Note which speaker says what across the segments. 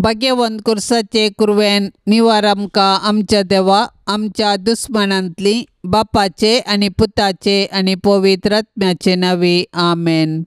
Speaker 1: भाग्यवंत कुर्साचे कुरवेन निवार आमकां आमच्या देवा आमच्या दुस्मानांतली बापाचे आनी पुताचे आनी पवित्र आत्म्याचे नांवी आमेन.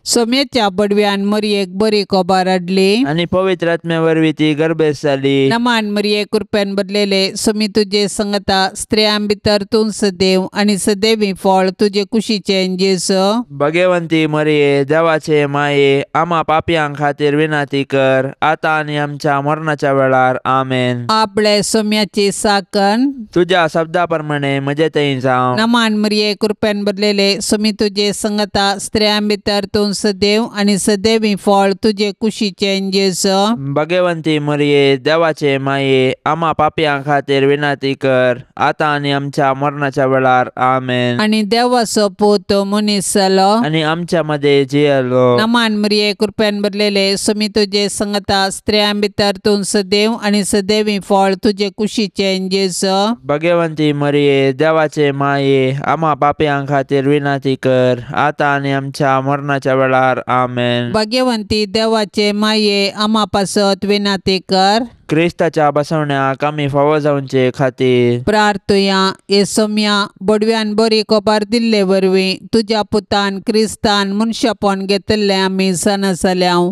Speaker 1: सोम्याच्या बडव्यान मरयेक बरी कोबार हाडली
Speaker 2: आनी पवित्र आत्म्या वरवीं ती गर्भेस्त जाली.
Speaker 1: नमान मरये कृपेन भरलेले सोमी तुजे संगता स्त्रियां भितर तूं सदैव आनी सदैवी फळ तुजे कुशीचें जेजू.
Speaker 2: भगवंती मरये देवाचे माये आमा पापयां खातीर विनंती कर आतां आनी आमच्या मरणाच्या वेळार आमेन.
Speaker 1: आपले सोम्याची साकन
Speaker 2: तुज्या शब्दा प्रमाणे म्हजे थंय जावं.
Speaker 1: नमान मरये कृपेन भरलेले सोमी तुजे संगता स्त्रियां भितर तूं सदैव आनी सदैवी फळ तुजे कुशीचें जेजू.
Speaker 2: भगवंती मरये देवाचे माये आमा पापयां खातीर विनंती कर आतां आनी आमच्या मरणाच्या वेळार आमेन.
Speaker 1: आनी देवाचो पूत मनीस जालो
Speaker 2: आनी आमच्या मदें जियेलो.
Speaker 1: नमान मरये कृपेन भरलेले सोमी तुजे संगता स्त्रियां भितर तूं सदैव आनी सदैवी फळ तुजे कुशीचें जेजू.
Speaker 2: भगवंती मरये देवाचे माये आमा पापयां खातीर विनंती कर आतां आनी आमच्या मरणाच्या वेळार आमेन.
Speaker 1: भाग्यवंती देवाचे माये आमा पासत विनंती कर.
Speaker 2: क्रिस्ताच्या बसवण्याक आमी फावो जावचे खातीर
Speaker 1: प्रार्थुया. हे सोम्या बडव्यान बरी कोबार दिल्ले वरवीं तुज्या पुतान क्रिस्तान मनशापण घेतिल्लें आमी जाणा जाल्याव.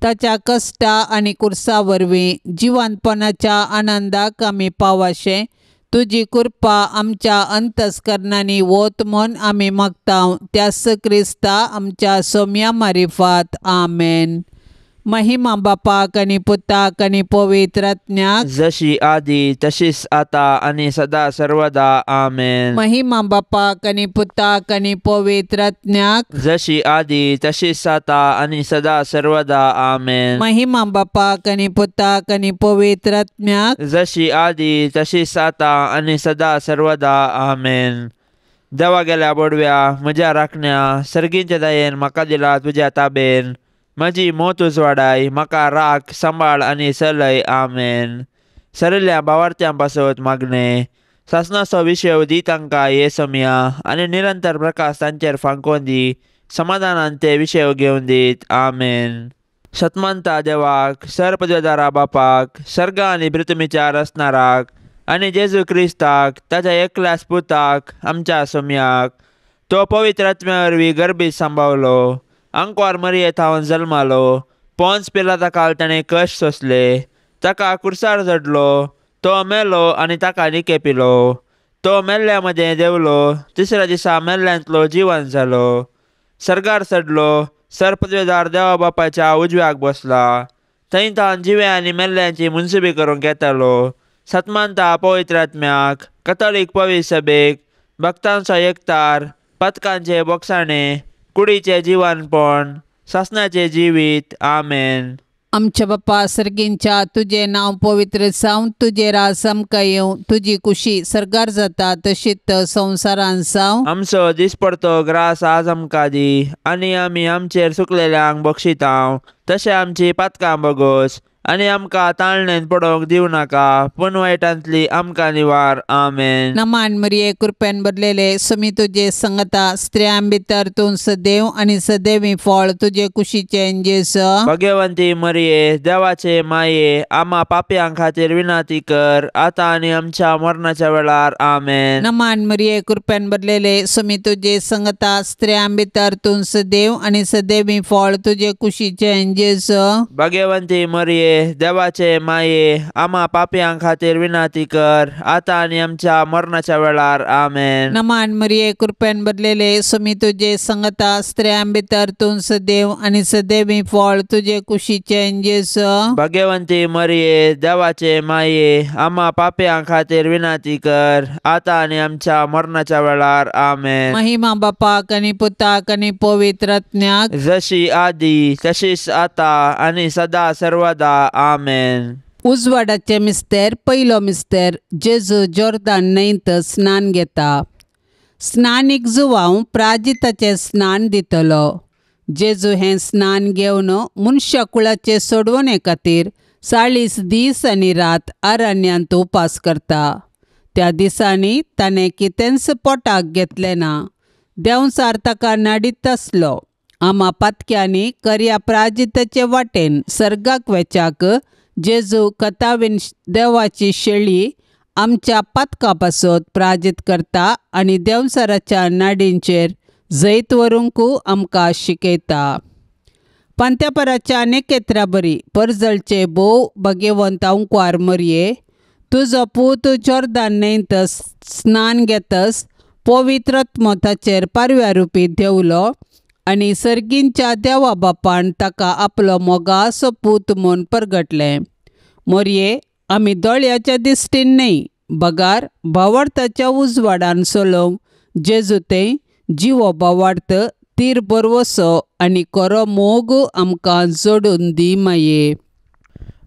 Speaker 1: ताच्या कश्टा आनी कुर्सा वरवीं जिवंतपणाच्या आनंदाक आमी पावाशें तुजी कृपा आमच्या अंतस्करणांनी वत म्हूण आमी मागता त्याच क्रिस्ता आमच्या सोम्या मारिफात आमेन. महिमा बापाक आनी पुताक आनी पवित्र आत्म्याक
Speaker 2: जशी आदी तशीच आता आनी सदा सर्वदा आमेन.
Speaker 1: महिमा बापाक आनी पुताक आनी पवित्र आत्म्याक
Speaker 2: जशी आदी तशीच आता आनी सदा सर्वदा आमेन.
Speaker 1: महिमा बापाक आनी पुताक आनी पवित्र आत्म्याक
Speaker 2: जशी आदी तशीच आता आनी सदा सर्वदा आमेन. देवा गेल्या बोडव्या म्हज्या राखण्या सर्गींच्या दयेन म्हाका दिला तुज्या ताबेन म्हजी मोत उजवाडाय म्हाका राख सांबाळ आनी चलय आमेन. सरिल्ल्या भावार्थ्यां पासत मागणें सासणाचो विशय दी तांकां हे समया आनी निरंतर प्रकाश तांचेर फांकोवन दी समाधानान ते विशय घेवन दीत आमेन. सतमानता देवाक सरपदवेदारा बापाक सर्ग आनी पृथ्वीच्या रचणाराक आनी जेजू क्रिस्ताक ताच्या एकल्याच पुताक आमच्या सोम्याक तो पवित्र आत्म्या वरवीं गर्भीत सांबावलो अंकवार मरये थावन जल्मालो पोन्स पिलाता काल ताणें कश्ट सोंसले ताका कुर्सार चडलो तो मेलो आनी ताका निके पिलो तो मेल्ल्या मदें देंवलो तिसऱ्या दिसा मेल्ल्यांतलो जिवन जालो सर्गार चडलो सरपदवेदार देवा बापाच्या उजव्याक बसला थंय तावन जिव्या आनी मेल्ल्यांची मुनसुबी करूंक येतालो. सतमानता पवित्र आत्म्याक कथोलीक पवित्र सभेक भक्तांचो एकतार पथकांचे बोगसाणे कुडीचें जिवनपण सासणाचें जिवीत आमेन.
Speaker 1: आमच्या बापा सर्गींच्या तुजें नांव पवित्र जावं तुजें राज आमकां येवं तुजी कुशी सर्गार जाता तशीच संवसारान जावं.
Speaker 2: आमचो दिसपडतो ग्रास आज आमकां दी आनी आमी आमचेर सुकलेल्यांक बक्षितांव तशें आमची पातकां बगोस आनी आमकां ताळणेन पडोवंक दिवं नाका पूण वायटांतली आमकां निवार आमेन.
Speaker 1: नमान मरये कृपेन भरलेले सोमी तुजे संगता स्त्रियां भितर तूं सदैव आनी सदैवी फळ तुजे कुशीचें जेजू.
Speaker 2: भगवंती मरये देवाचे माये आमा पापयां खातीर विनंती कर आतां आनी आमच्या मरणाच्या वेळार आमेन.
Speaker 1: नमान मरये कृपेन भरलेले सोमी तुजे संगता स्त्रियां भितर तूं सदैव आनी सदैवी फळ तुजे कुशीचें जेजू.
Speaker 2: भगवंती मरये देवाचे माये आमा पापयां खातीर विनंती कर आतां आनी आमच्या मरणाच्या वेळार आमेन.
Speaker 1: नमान मरये कृपेन भरलेले सोमी तुजे संगता स्त्रियां भितर तूं सदैव आनी सदैवी फळ तुजे कुशीचें जेजू.
Speaker 2: भगवंती मरये देवाचे माये आमा पापयां खातीर विनंती कर आतां आनी आमच्या मरणाच्या वेळार आमेन.
Speaker 1: महिमा बापाक आनी पुताक आनी पवित्र आत्म्याक
Speaker 2: जशी आदी तशीच आतां आनी सदा सर्वदा आमेन.
Speaker 1: उजवाडाचे मिस्तेर पयलो मिस्तेर जेजू जोर्दान न्हंयत स्नान घेता. स्नानीक जुवांव प्राजिताचें स्नान दितलो. जेजू हें स्नान घेवन मनशा कुळाचे सोडवणे खातीर 40 दीस आनी रात अरण्यांत उपास करता. त्या दिसांनी ताणें कितेंच पोटाक घेतलें ना. देंवचार ताका नाडीत आसलो. आमा पातक्यांनी करया प्राजिताचे वाटेन सर्गाक वेच्याक जेजू कथावीन देवाची शेळी आमच्या पातका पासत प्राजीत करता आनी देंवचाराच्या नाडींचेर जैत व्हरूंक आमकां शिकयता. पांत्यापराच्या नेकेत्रा बरी परजळचे भोव भाग्यवंत अंकवार मरये, तुजो पूत जोर्दान न्हंयत स्नान घेतस पवित्र आत्मो पारव्या रुपी देवलो आनी सर्गींच्या देवा बापान ताका आपलो मोगासो पूत म्हूण परगटलें. मोरये, आमी दोळ्याच्या दिश्टीन न्हय बगार भावार्थाच्या उजवाडान चलोवंक जेजू तें जिवो भावार्थ तीर बरवसो आनी खरो मोग आमकां जोडून दी माये.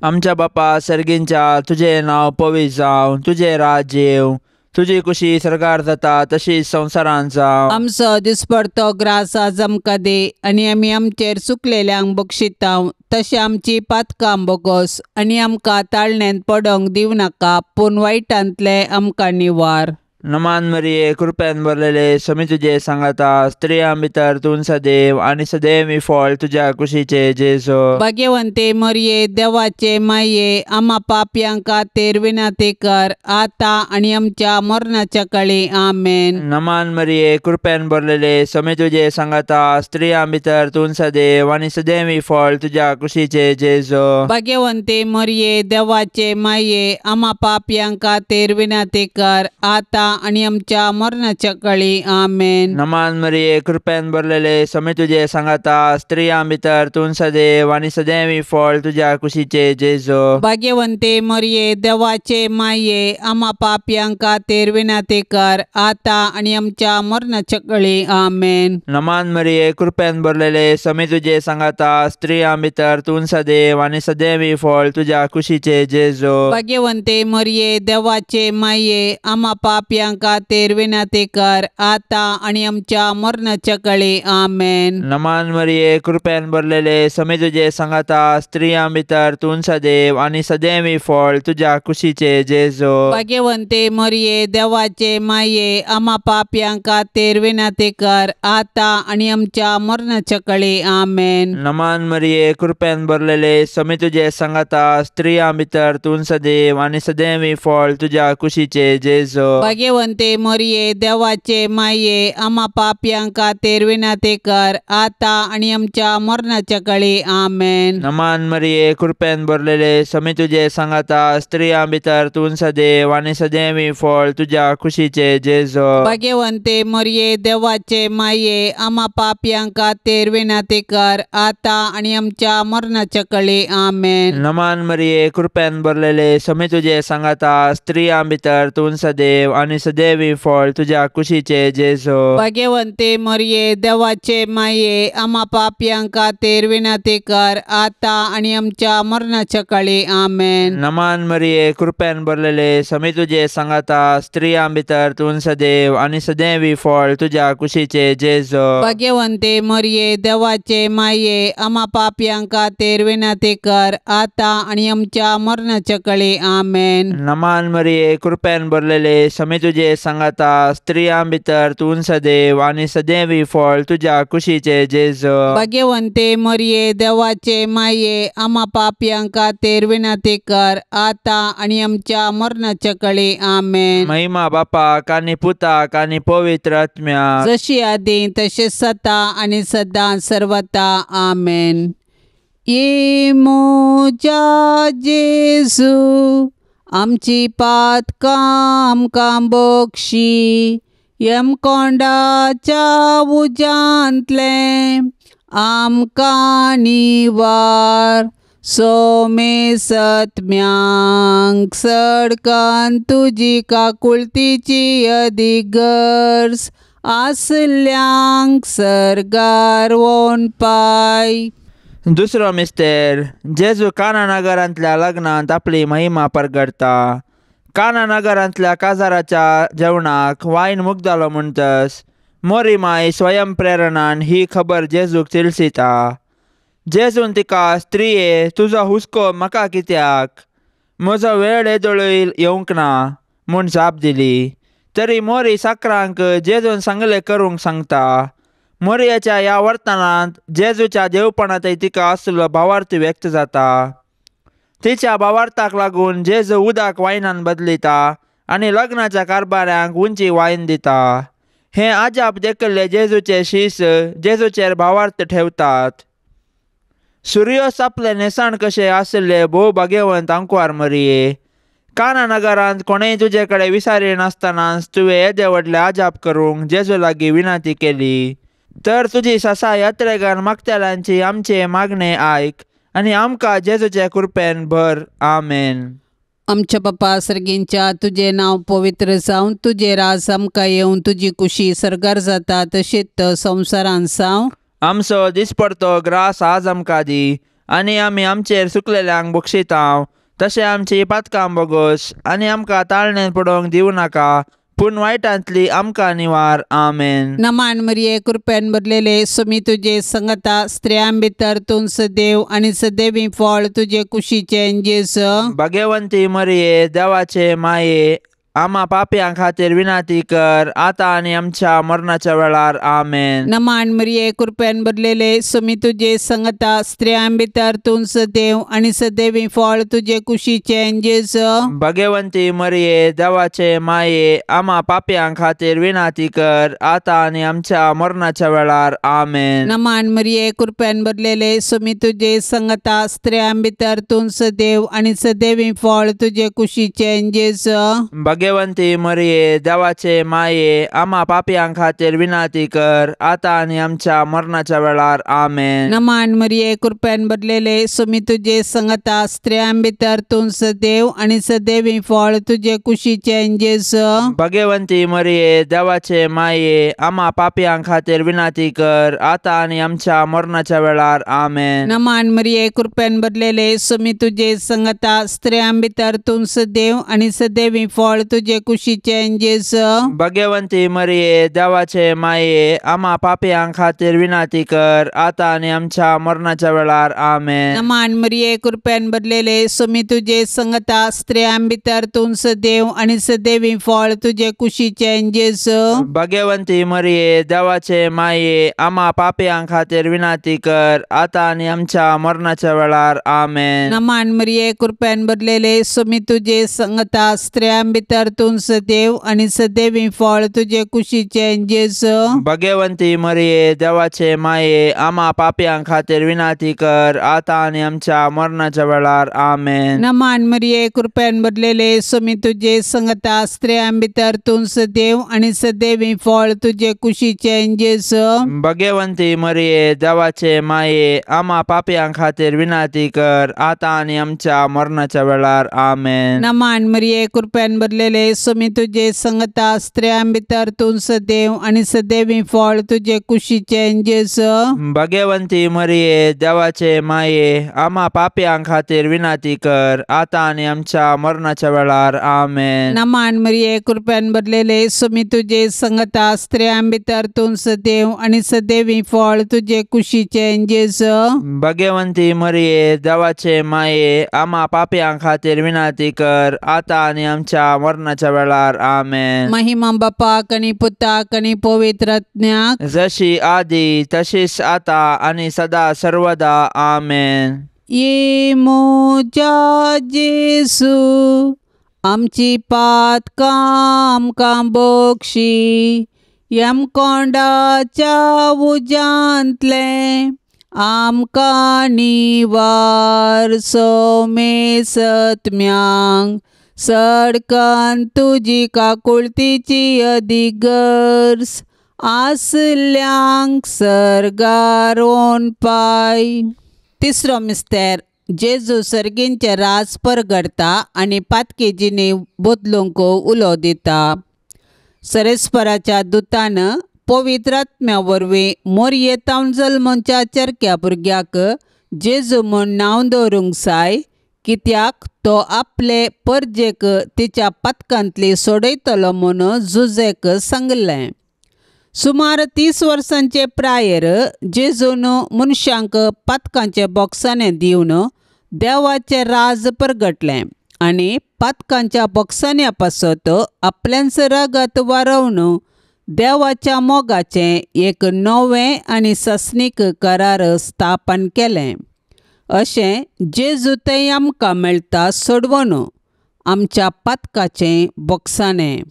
Speaker 2: आमच्या बापा सर्गींच्या, तुजें नांव पवित्र जावं, तुजें राज्य येवं, तुजी कुशी सरकार जाता तशीच संवसारांत जावं.
Speaker 1: आमचो दिसपडतो ग्रास आज आमकां दी आनी आमी आमचेर चुकलेल्यांक बक्षितां तशें आमची पातकां बोगोस आनी आमकां ताळण्यांत पडोंक दिवं नाका पूण वायटांतलें आमकां निवार.
Speaker 2: नमान मरिये, कृपेन भरलेले, समी तुजे सांगाता, स्त्रियां भितर तूं सदैव आनी सदैव फळ तुज्या कुशीचे जेजू.
Speaker 1: भाग्यवंते मरिये, देवाचे माये, आमा पापयां खातीर विनंती कर आतां आनी आमच्या मरणाच्या काळी. आमेन.
Speaker 2: नमान मरिये, कृपेन भरलेले, समी तुजे सांगाता, स्त्रियां भितर तूं सदैव आनी सदैव फळ तुज्या कुशीचे जेजू.
Speaker 1: भाग्यवंते मरिये, देवाचे माये, आमा पापयां खातीर विनंती कर आतां आनी आमच्या मरणाच्या काळी. आमेन.
Speaker 2: नमान मरिये, कृपेन भरलेले, समी तुजे सांगाता, स्त्रियां भितर तूं सदैव आनी सदैव फळ तुज्या कुशीचे जेजू.
Speaker 1: भाग्यवंते मरिये, देवाचे माये, आमा पापयां खातीर विनंती कर आतां आनी आमच्या मरणाच्या काळी. आमेन.
Speaker 2: नमान मरिये, कृपेन भरलेले, समी तुजे सांगाता, स्त्रियां भितर तूं सदैव आनी सदैव फळ तुज्या कुशीचे जेजू.
Speaker 1: भाग्यवंते मरिये, देवाचे माये, आमा पापयां खातीर विनंती कर आतां आनी आमच्या मरणाच्या काळी. आमेन.
Speaker 2: नमान मरिये, कृपेन भरलेले, समी तुजे सांगाता, स्त्रियां भितर तूं सदैव आनी सदैव फळ तुज्या कुशीचे जेजू.
Speaker 1: भाग्यवंते मरिये, देवाचे माये, आमा पापयां खातीर विनंती कर आतां आनी आमच्या मरणाच्या काळी. आमेन.
Speaker 2: नमान मरिये, कृपेन भरलेले, समी तुजे सांगाता, स्त्रियां भितर तूं सदैव आनी सदैव फळ तुज्या कुशीचे जेजू.
Speaker 1: भाग्यवंते मरिये, देवाचे माये, आमा पापयां खातीर विनंती कर आतां आनी आमच्या मरणाच्या काळी. आमेन.
Speaker 2: नमान मरिये, कृपेन भरलेले, समी तुजे सांगाता, स्त्रियां भितर तूं सदैव आनी सदैव फळ तुज्या कुशीचे जेजू.
Speaker 1: भाग्यवंते मरिये, देवाचे माये, आमा पापयां खातीर विनंती कर आतां आनी आमच्या मरणाच्या काळी. आमेन.
Speaker 2: नमान मरिये, कृपेन भरलेले, समी तुजे सांगाता, स्त्रियां भितर तूं सदैव आनी सदैव फळ तुज्या कुशीचे जेजू.
Speaker 1: भाग्यवंते मरिये, देवाचे माये, आमा पापयां खातीर विनंती कर आतां आनी आमच्या मरणाच्या काळी. आमेन.
Speaker 2: नमान मरिये, कृपेन भरलेले, समी तुजे सांगाता, स्त्रियां भितर तूं सदैव आनी सदैव फळ तुज्या कुशीचे जेजू.
Speaker 1: भाग्यवंते मरिये, देवाचे माये, आमा पापयां खातीर विनंती कर आतां आनी आमच्या मरणाच्या काळी. आमेन.
Speaker 2: नमान मरिये, कृपेन भरलेले, समी तुजे सांगाता, स्त्रियां भितर तूं सदैव आनी सदैव फळ तुज्या कुशीचे जेजू.
Speaker 1: भाग्यवंते मरिये, देवाचे माये, आमा पापयां खातीर विनंती कर आतां आनी आमच्या मरणाच्या काळी. आमेन.
Speaker 2: महिमा बापाक आनी पुताक आनी पवित्र आत्म्याक,
Speaker 1: जशी आदी तशें सता आनी सदां सर्वता. आमेन. ये म्हज्या जेजू, आमची पातकां आमकां बक्षी, यमकोंडाच्या उज्यांतलें आमकां निवार, सोमे सत्म्यांक सडकान तुजी काकुळतीची अदीक गरज आसल्यांक सर्गार वोन पाय.
Speaker 2: दुसरो मिस्तेर, जेजू काना नगरांतल्या लग्नांत आपली महिमा परगडता. काना नगरांतल्या काजाराच्या जेवणाक वायन मुगदालो म्हणटस मोरी माय स्वयं प्रेरणान ही खबर जेजूक तिळसिता. जेजून तिका, स्त्रिये, तुजो हुस्को म्हाका कित्याक, म्हजो वेळ येदोळूय येवंक ना म्हूण जाप दिली. तरी मोरी साकरांक जेजून सांगलें करूंक सांगता. मोरयाच्या ह्या वर्तनांत जेजूच्या देवपणांतय तिका आसलो भावार्थ व्यक्त जाता. तिच्या भावार्थाक लागून जेजू उदक वायनान बदलिता आनी लग्नाच्या कारभाऱ्यांक उंची वायन दिता. हें आजाप देखिल्ले जेजूचे शीस जेजूचेर भावार्थ ठेवतात. सुर्योस आपले न्हेसण कशें आशिल्ले भोव भाग्यवंत आंकवार मरिये, काना नगरांत कोणेय तुजे कडेन विसारी नासतनाच तुवें येदे व्हडलें आजाप करूंक जेजू लागीं विनंती केली. तर तुजी ससा यात्रेगान मागतल्यांची आमचे मागणें आयक आनी आमकां जेजूचे कृपेन भर. आमेन.
Speaker 1: आमच्या बापा सर्गींच्या, तुजें नांव पवित्र जावं, तुजें राज आमकां येवं, तुजी कुशी सर्गार जाता तशीच संवसारांत जावं.
Speaker 2: आमचो दिसपडतो ग्रास आज आमकां दी आनी आमी आमचेर सुकलेल्यांक बक्षितांव तशें आमची पातकां बोगोस आनी आमकां ताळणेन पडोवंक दिवं नाका, पूण वायटांतली आमकां निवार. आमेन.
Speaker 1: नमान मरिये, कृपेन भरलेले, सुमी तुजे संगता, स्त्रियां भितर तूं सदैव आनी सदैवी फळ तुजे कुशीचें जेजू.
Speaker 2: भाग्यवंती मरिये, देवाचे माये, आमा पापयां खातीर विनंती कर आतां आनी आमच्या मरणाच्या वेळार. आमेन.
Speaker 1: नमान मरिये, कृपेन भरलेले, सुमी तुजे संगता, स्त्रियां भितर तूं सदैव आनी सदैवी फळ तुजे कुशीचें जेजू.
Speaker 2: भाग्यवंती मरिये, देवाचे माये, आमा पापयां खातीर विनंती कर आतां आनी आमच्या मरणाच्या वेळार. आमेन.
Speaker 1: नमान मरिये, कृपेन भरलेले, सुमी तुजे संगता, स्त्रियां भितर तूं सदैव आनी सदैवी फळ तुजे कुशीचें जेजू.
Speaker 2: भाग्यवंती मरिये, देवाचे माये, आमा पापयां खातीर विनंती कर आतां आनी आमच्या मरणाच्या वेळार. आमेन.
Speaker 1: नमान मरिये, कृपेन भरलेले, सुमी तुजे संगता, स्त्रियां भितर तूं सदैव आनी सदैवी फळ तुजे कुशीचें जेजू.
Speaker 2: भाग्यवंती मरिये, देवाचे माये, आमा पापयां खातीर विनंती कर आतां आनी आमच्या मरणाच्या वेळार. आमेन.
Speaker 1: नमान मरिये, कृपेन भरलेले, सुमी तुजे संगता, स्त्रियां भितर तूं सदैव आनी सदैवी फळ तुजे कुशीचें जेजू.
Speaker 2: भाग्यवंती मरिये, देवाचे माये, आमा पापयां खातीर विनंती कर आतां आनी आमच्या मरणाच्या वेळार. आमेन.
Speaker 1: नमान मरिये, कृपेन भरलेले, सुमी तुजे संगता, स्त्रियां भितर तूं सदैव आनी सदैवी फळ तुजे कुशीचें जेजू.
Speaker 2: भाग्यवंती मरिये, देवाचे माये, आमा पापयां खातीर विनंती कर आतां आनी आमच्या मरणाच्या वेळार. आमेन.
Speaker 1: नमान मरिये, कृपेन भरलेले, सुमी तुजे संगता, स्त्रियां भितर तूं सदैव आनी सदैवी फळ तुजे कुशीचें जेजू.
Speaker 2: भाग्यवंती मरिये, देवाचे माये, आमा पापयां खातीर विनंती कर आतां आनी आमच्या मरणाच्या वेळार. आमेन.
Speaker 1: नमान मरिये, कृपेन भरलेले, सुमी तुजे संगता, स्त्रियां भितर तूं सदैव आनी सदैवी फळ तुजे कुशीचें जेजू.
Speaker 2: भाग्यवंती मरिये, देवाचे माये, आमा पापयां खातीर विनंती कर आतां आनी आमच्या मरणाच्या वेळार. आमेन.
Speaker 1: नमान मरिये, कृपेन भरलेले, सुमी तुजे संगता, स्त्रियां भितर तूं सदैव आनी सदैवी फळ तुजे कुशीचें जेजू.
Speaker 2: भाग्यवंती मरिये, देवाचे माये, आमा पापयां खातीर विनंती कर आतां आनी आमच्या मरणाच्या वेळार. आमेन.
Speaker 1: नमान मरिये, कृपेन भरलेले, सुमी तुजे संगता, स्त्रियां भितर तूं सदैव आनी सदैवी फळ तुजे कुशीचें जेजू.
Speaker 2: भाग्यवंती मरिये, देवाचे माये, आमा पापयां खातीर विनंती कर आतां आनी आमच्या मरणाच्या वेळार. आमेन.
Speaker 1: महिमा बापाक आनी पुताक आनी पवित्र आत्म्याक,
Speaker 2: जशी आदी तशीच आतां आनी सदा सर्वदा. आमेन.
Speaker 1: ये म्हज्या जेजू, आमची पातकां आमकां बक्षी, यमकोंडाच्या उज्यांतलें आमकां निवार. सोमे सत्म्यांक सडकन तुजी काकुळतीची अदीक गरज आसल्यांक सर्गार पाय. तिसरो मिस्तेर, जेजू सर्गींचें राज परगडता आनी पातकी जिणी बदलूंक उलो दिता. सरेस्पराच्या दुतान पवित्र आत्म्या वरवीं मोरयेतावन जल्मच्या चरक्या भुरग्याक जेजू म्हूण नांव दवरूंक जाय, कित्याक तो आपले परजेक तिच्या पातकांतली सोडयतलो म्हूण जुजेक सांगलें. सुमार 30 वर्सांचे प्रायेर जेजून मनशांक पातकांचे बोक्साने दिवन देवाचें राज परगटलें आनी पातकांच्या बोक्सान्या पासत आपल्यांच रगत वारोवन देवाच्या मोगाचें एक नवें आनी सासणीक करार स्थापन केलें. अशें जेजू थंय आमकां मेळटा सोडवण आमच्या पातकाचें बोगसाणें.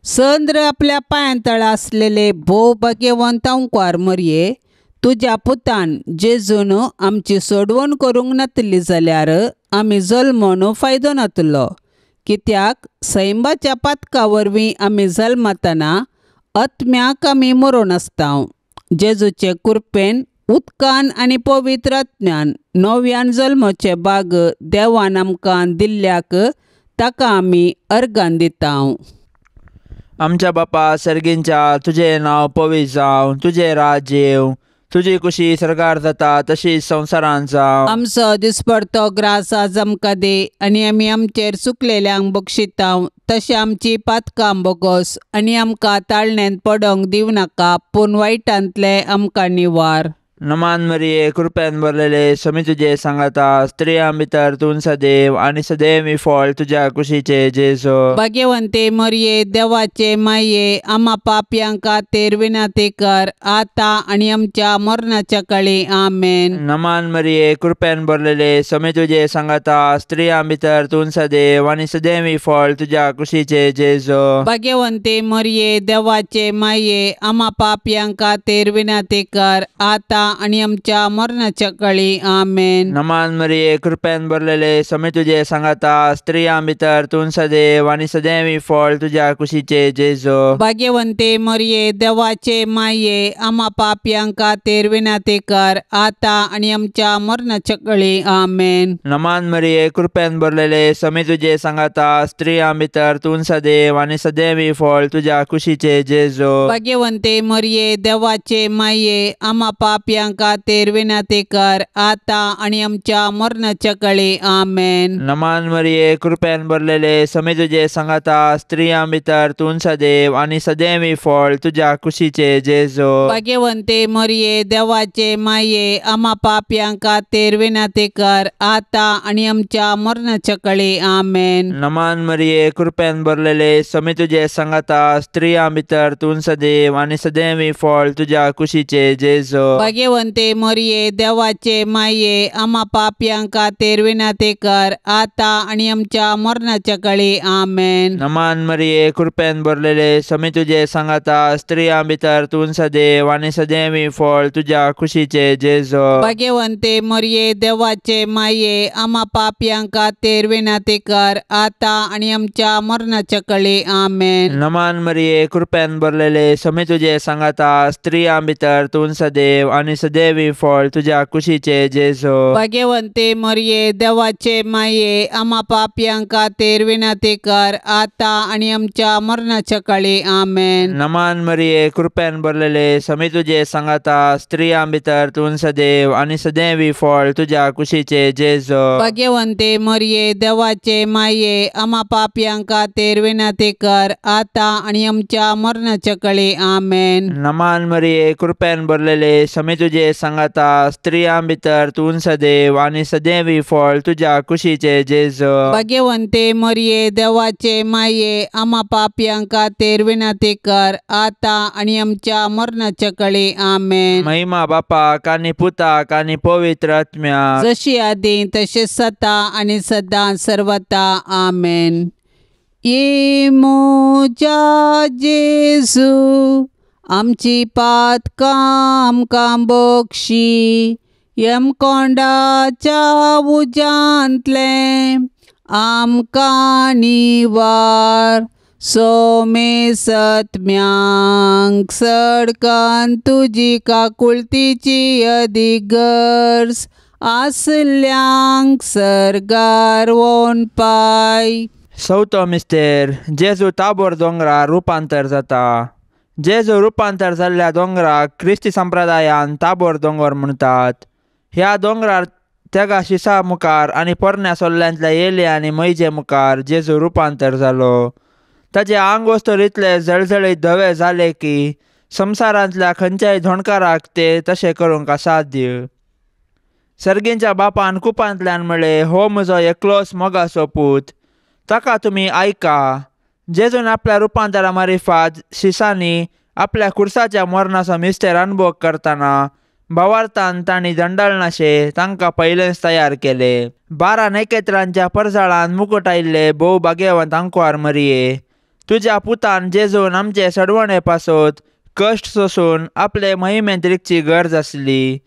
Speaker 1: संद्र आपल्या पांयां तळा आसलेले भोव भाग्यवंत अंकवार मरये तुज्या पुतान जेजून आमची सोडवण करूंक नातली जाल्यार आमी जल्मून फायदो नातलो. कित्याक सैमाच्या पातका वरवीं आमी जल्मतना आत्म्याक आमी मरोन आसता. जेजूचे कृपेन उदकान आनी पवित्र आत्म्यान नव्यान जल्माचे बाग देवान आमकां दिल्ल्याक ताका आमी अर्गान दिता.
Speaker 2: आमच्या बापा सर्गींच्या तुजें नांव पवित्र जावं, तुजें राज्य येवं, तुजी कुशी सरकार जाता तशीच संवसारांत जावं.
Speaker 1: आमचो दिसपडतो ग्रास आज आमकां दी आनी आमी आमचेर चुकलेल्यांक बक्षिता तशें आमची पातकां बोगोस आनी आमकां ताळण्यांत पडोंक दिवं नाका पूण वायटांतलें आमकां निवार.
Speaker 2: नमान मरिये कृपेन भरलेले समी तुजे सांगाता, स्त्रियां भितर तूं सदैव आनी सदैव फळ तुज्या कुशीचे जेजू.
Speaker 1: भाग्यवंते मरिये देवाचे माये आमा पापयांक खातीर विनंती कर आतां आनी आमच्या मरणाच्या काळी. आमेन.
Speaker 2: नमान मरिये कृपेन भरलेले समी तुजे सांगाता, स्त्रियां भितर तूं सदैव आनी सदैव फळ तुज्या कुशीचे जेजू.
Speaker 1: भाग्यवंते मरिये देवाचे माये आमा पापयांक खातीर विनंती कर आतां आनी आमच्या मरणाच्या काळी. आमेन.
Speaker 2: नमान मरिये कृपेन भरलेले समी तुजे सांगाता, स्त्रियां भितर तूं सदैव आनी सदैव फळ तुज्या कुशीचे जेजू.
Speaker 1: भाग्यवंते मरिये देवाचे माये आमा पापयांक खातीर विनंती कर आतां आनी आमच्या मरणाच्या काळी. आमेन.
Speaker 2: नमान मरिये कृपेन भरलेले समी तुजे सांगाता, स्त्रियां भितर तूं सदैव आनी सदैव फळ तुज्या कुशीचे जेजू.
Speaker 1: भाग्यवंते मरिये देवाचे माये आमा पापयांक खातीर विनंती कर आतां आनी आमच्या मरणाच्या काळी. आमेन.
Speaker 2: नमान मरिये कृपेन भरलेले समी तुजे सांगाता, स्त्रियां भितर तूं सदैव आनी सदैव फळ तुज्या कुशीचे जेजू.
Speaker 1: भाग्यवंते मरिये देवाचे माये आमा पापयांक खातीर विनंती कर आतां आनी आमच्या मरणाच्या काळी. आमेन.
Speaker 2: नमान मरिये कृपेन भरलेले समी तुजे सांगाता, स्त्रियां भितर तूं सदैव आनी सदैव फळ तुज्या कुशीचे जेजू.
Speaker 1: भाग्यवंते मरिये देवाचे माये आमा पापयांक खातीर विनंती कर आतां आनी आमच्या मरणाच्या काळी. आमेन.
Speaker 2: नमान मरिये कृपेन भरलेले समी तुजे सांगाता, स्त्रियां भितर तूं सदैव आनी सदैव फळ तुज्या कुशीचे जेजू.
Speaker 1: भाग्यवंते मरिये देवाचे माये आमा पापयांक खातीर विनंती कर आतां आनी आमच्या मरणाच्या काळी. आमेन.
Speaker 2: नमान मरिये कृपेन भरलेले समी तुजे सांगाता, स्त्रियां भितर तूं सदैव आनी सदैव फळ तुज्या कुशीचे जेजू.
Speaker 1: भाग्यवंते मरिये देवाचे माये आमा पापयांक खातीर विनंती कर आतां आनी आमच्या मरणाच्या काळी. आमेन.
Speaker 2: नमान मरिये कृपेन भरलेले समी तुजे सांगाता, स्त्रियां भितर तूं सदैव आनी सदैव फळ तुज्या कुशीचे जेजू.
Speaker 1: भाग्यवंते मरिये देवाचे माये आमा पापयांक खातीर विनंती कर आतां आनी आमच्या मरणाच्या काळी. आमेन.
Speaker 2: नमान मरिये कृपेन भरलेले समी तुजे सांगाता, स्त्रियां भितर तूं सदैव आनी सदैव फळ तुज्या कुशीचे जेजू.
Speaker 1: भाग्यवंते मरिये देवाचे माये आमा पापयांक खातीर विनंती कर आतां आनी आमच्या मरणाच्या काळी. आमेन.
Speaker 2: महिमा बापाक आनी पुताक आनी पवित्र आत्म्याक,
Speaker 1: जशी आदी तशें सता आनी सदां सर्वता. आमेन. ये म्हज्या जेजू आमची पातकां आमकां बक्षी, यमकोंडाच्या उज्यांतलें आमकां निवार, सोमे सत्म्यांक सडकान तुजी काकुळतीची अदीक गरज आसल्यांक सर्गार वोन पाय.
Speaker 2: चवथो मिस्तेर जेजू ताबोर दोंगरार रुपांतर जाता. जेजू रुपांतर जाल्ल्या दोंगराक क्रिस्ती संप्रदायान ताबोर दोंगर म्हणटात. ह्या दोंगरार तेगा शिसा मुखार आनी पोरण्या सोल्ल्यांतल्या येले आनी मैजे मुखार जेजू रुपांतर जालो. ताचे आंग वस्तूर इतले जळजळीत धवे जाले की संवसारांतल्या खंयच्याय धोणकाराक ते तशें करूंक असाध्य. सर्गींच्या बापान कुपांतल्यान म्हळें, हो म्हजो एकलोच मोगाचो पूत, ताका तुमी आयका. जेजून आपल्या रुपांतरा मारिफात शिसांनी आपल्या कुर्साच्या मरणाचो मिस्तेर अनुभव करतना भावार्थान तांणी दंडाळनाशे तांकां पयलेंच तयार केले. 12 नखेत्रांच्या परसाळान मुकूट आयिल्ले भोव भाग्यवंत आंकवार मरिये, तुज्या पुतान जेजून आमचे सडवणे पासत कश्ट सोसून आपले महिमेंत रिगची गरज आसली.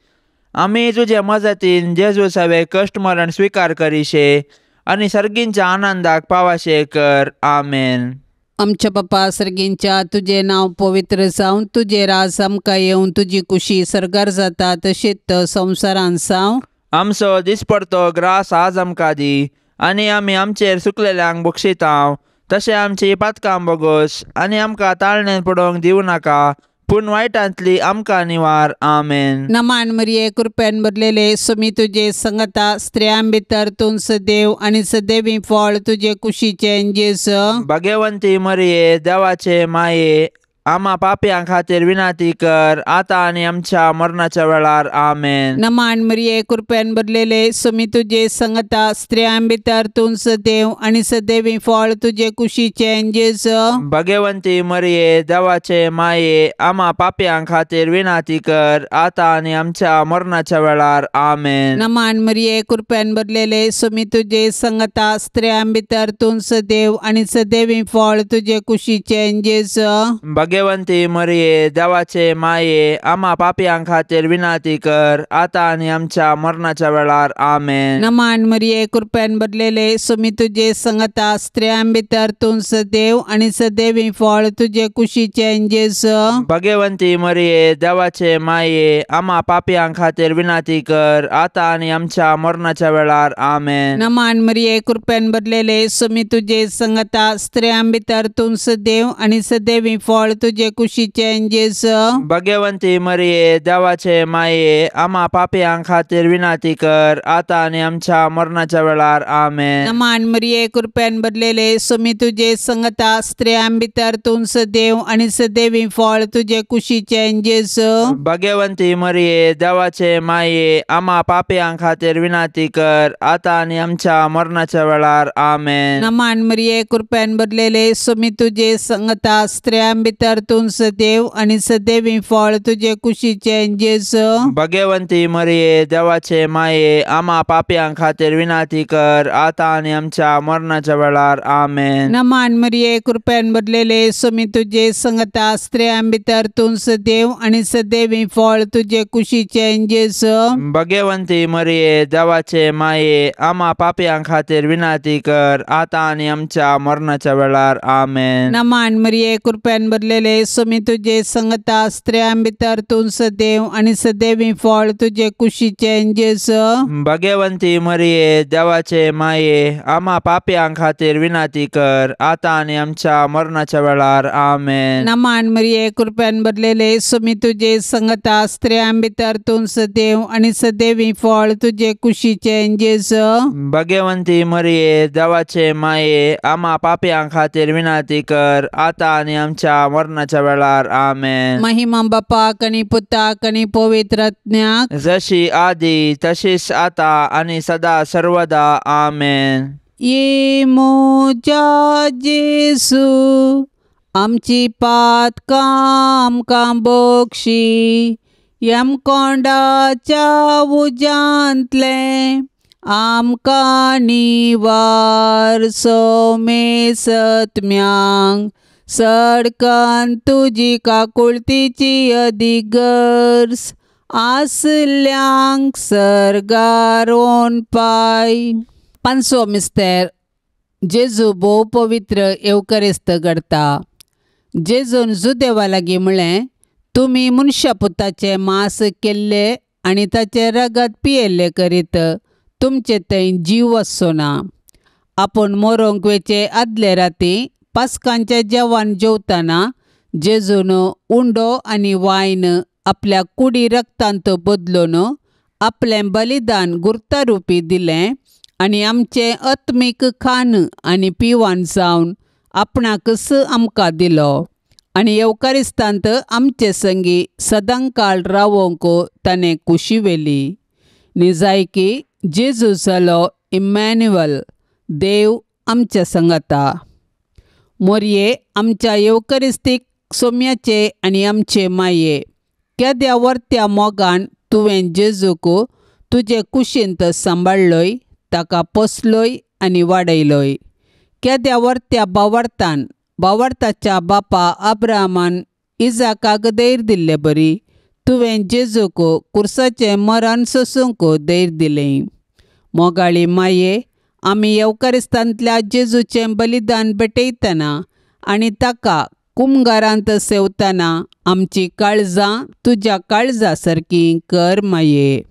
Speaker 2: आमी तुजे मजतीन जेजू सवे कश्ट मरण स्विकार करिशे आनी सर्गींच्या आनंदाक पावाशे कर. आमेन.
Speaker 1: आमच्या बापा सर्गींच्या, तुजें नांव पवित्र जावं, तुजें राज आमकां येवं, तुजी कुशी सर्गार जाता तशीच संवसारान जावं.
Speaker 2: आमचो दिसपडतो ग्रास आज आमकां दी आनी आमी आमचेर सुकलेल्यांक बक्षितांव तशें आमची पातकां बोगोस आनी आमकां ताळणेन पडोवंक दिवं नाका, पूण वायटांतली आमकां निवार. आमेन.
Speaker 1: नमान मरिये, कृपेन भरलेले, सुमी तुजे संगता, स्त्रियां भितर तूं सदैव आनी सदैवी फळ तुजे कुशीचें जेजू.
Speaker 2: भाग्यवंती मरिये, देवाचे माये, आमा पापयां खातीर विनंती कर आतां आनी आमच्या मरणाच्या वेळार. आमेन.
Speaker 1: नमान मरिये, कृपेन भरलेले, सुमी तुजे संगता, स्त्रियां भितर तूं सदैव आनी सदैवी फळ तुजे कुशीचें जेजू.
Speaker 2: भाग्यवंती मरिये, देवाचे माये, आमा पापयां खातीर विनंती कर आतां आनी आमच्या मरणाच्या वेळार. आमेन.
Speaker 1: नमान मरिये, कृपेन भरलेले, सुमी तुजे संगता, स्त्रियां भितर तूं सदैव आनी सदैवी फळ तुजे कुशीचें जेजू.
Speaker 2: भाग्यवंती मरिये, देवाचे माये, आमा पापयां खातीर विनंती कर आतां आनी आमच्या मरणाच्या वेळार. आमेन.
Speaker 1: नमान मरिये, कृपेन भरलेले, सुमी तुजे संगता, स्त्रियां भितर तूं सदैव आनी सदैवी फळ तुजे कुशीचें जेजू.
Speaker 2: भाग्यवंती मरिये, देवाचे माये, आमा पापयां खातीर विनंती कर आतां आनी आमच्या मरणाच्या वेळार. आमेन.
Speaker 1: नमान मरिये, कृपेन भरलेले, सुमी तुजे संगता, स्त्रियां भितर तूं सदैव आनी सदैवी फळ तुजे कुशीचें जेजू.
Speaker 2: भाग्यवंती मरिये, देवाचे माये, आमा पापयां खातीर विनंती कर आतां आनी आमच्या मरणाच्या वेळार. आमेन.
Speaker 1: नमान मरिये, कृपेन भरलेले, सुमी तुजे संगता, स्त्रियां भितर तूं सदैव आनी सदैवी फळ तुजे कुशीचें जेजू.
Speaker 2: भाग्यवंती मरिये, देवाचे माये, आमा पापयां खातीर विनंती कर आतां आनी आमच्या मरणाच्या वेळार. आमेन.
Speaker 1: नमान मरिये, कृपेन भरलेले, सुमी तुजे संगता, स्त्रियां भितर तूं सदैव आनी सदैवी फळ तुजे कुशीचें जेजू.
Speaker 2: भाग्यवंती मरिये, देवाचे माये, आमा पापयां खातीर विनंती कर आतां आनी आमच्या मरणाच्या वेळार. आमेन.
Speaker 1: नमान मरिये, कृपेन भरलेले, सुमी तुजे संगता, स्त्रियां भितर तूं सदैव आनी सदैवी फळ तुजे कुशीचें जेजू.
Speaker 2: भाग्यवंती मरिये, देवाचे माये, आमा पापयां खातीर विनंती कर आतां आनी आमच्या मरणाच्या वेळार. आमेन.
Speaker 1: नमान मरिये, कृपेन भरलेले, सुमी तुजे संगता, स्त्रियां भितर तूं सदैव आनी सदैवी फळ तुजे कुशीचें जेजू.
Speaker 2: भाग्यवंती मरिये, देवाचे माये, आमा पापयां खातीर विनंती कर आतां आनी आमच्या मरणाच्या वेळार. आमेन.
Speaker 1: नमान मरिये, कृपेन भरलेले, सुमी तुजे संगता, स्त्रियां भितर तूं सदैव आनी सदैवी फळ तुजे कुशीचें जेजू.
Speaker 2: भाग्यवंती मरिये, देवाचे माये, आमा पापयां खातीर विनंती कर आतां आनी आमच्या मरणाच्या वेळार. आमेन.
Speaker 1: महिमा बापाक आनी पुताक आनी पवित्र आत्म्याक,
Speaker 2: जशी आदी तशीच आता आनी सदा सर्वदा. आमेन.
Speaker 1: ये म्हज्या जेजू, आमची पातकां आमकां बक्षी, यमकोंडाच्या उज्यांतलें आमकां निवार. सोमेसत्म्यांक सडकन तुजी काकुळतीची अदीक गरज आसल्यांक सर्गार पाय. पांचवो मिस्तेर, जेजू भोव पवित्र येवकरेस्त घडता. जेजून जुदेवा लागीं म्हळें, तुमी मनशा पुताचें मांस केल्लें आनी ताचें रगत पियेल्लें करीत तुमचे थंय जीव आसचो ना. आपूण मरोंक वेचे आदले राती पास्कांचें जेवण जेवतना जेजून उंडो आनी वायन आपल्या कुडी रक्तांत बदलून आपलें बलिदान गुर्तारुपी दिलें आनी आमचें आत्मीक खाण आनी पिवान जावन आपणाकच आमकां दिलो आनी येवकारिस्तांत आमचे संगी सदांकाळ रावोंक ताणें कुशी व्हेली. निजायकी जेजू जालो इमॅन्युअल, देव आमच्या संगता. मोरये आमच्या येवकरिस्तीक सोम्याचे आनी आमचे माये केद्या वर्त्या मोगान तुवें जेजूक तुजे कुशींत सांबाळ्ळोय, ताका पोसलोय आनी वाडयलोय. केद्या वर्त्या बावर्थान बावर्थाच्या बापा अब्राहमान इजाकाक धैर्य दिल्ले बरी तुवें जेजूक कुर्साचें मरण सोसूंक धैर्य दिलें. मोगाळी माये, आमी येवकारिस्तांतल्या जेजूचें बलिदान भेटयतना आनी ताका कुमगारांत सेवतना आमची काळजां तुज्या काळजा सारकी कर माये.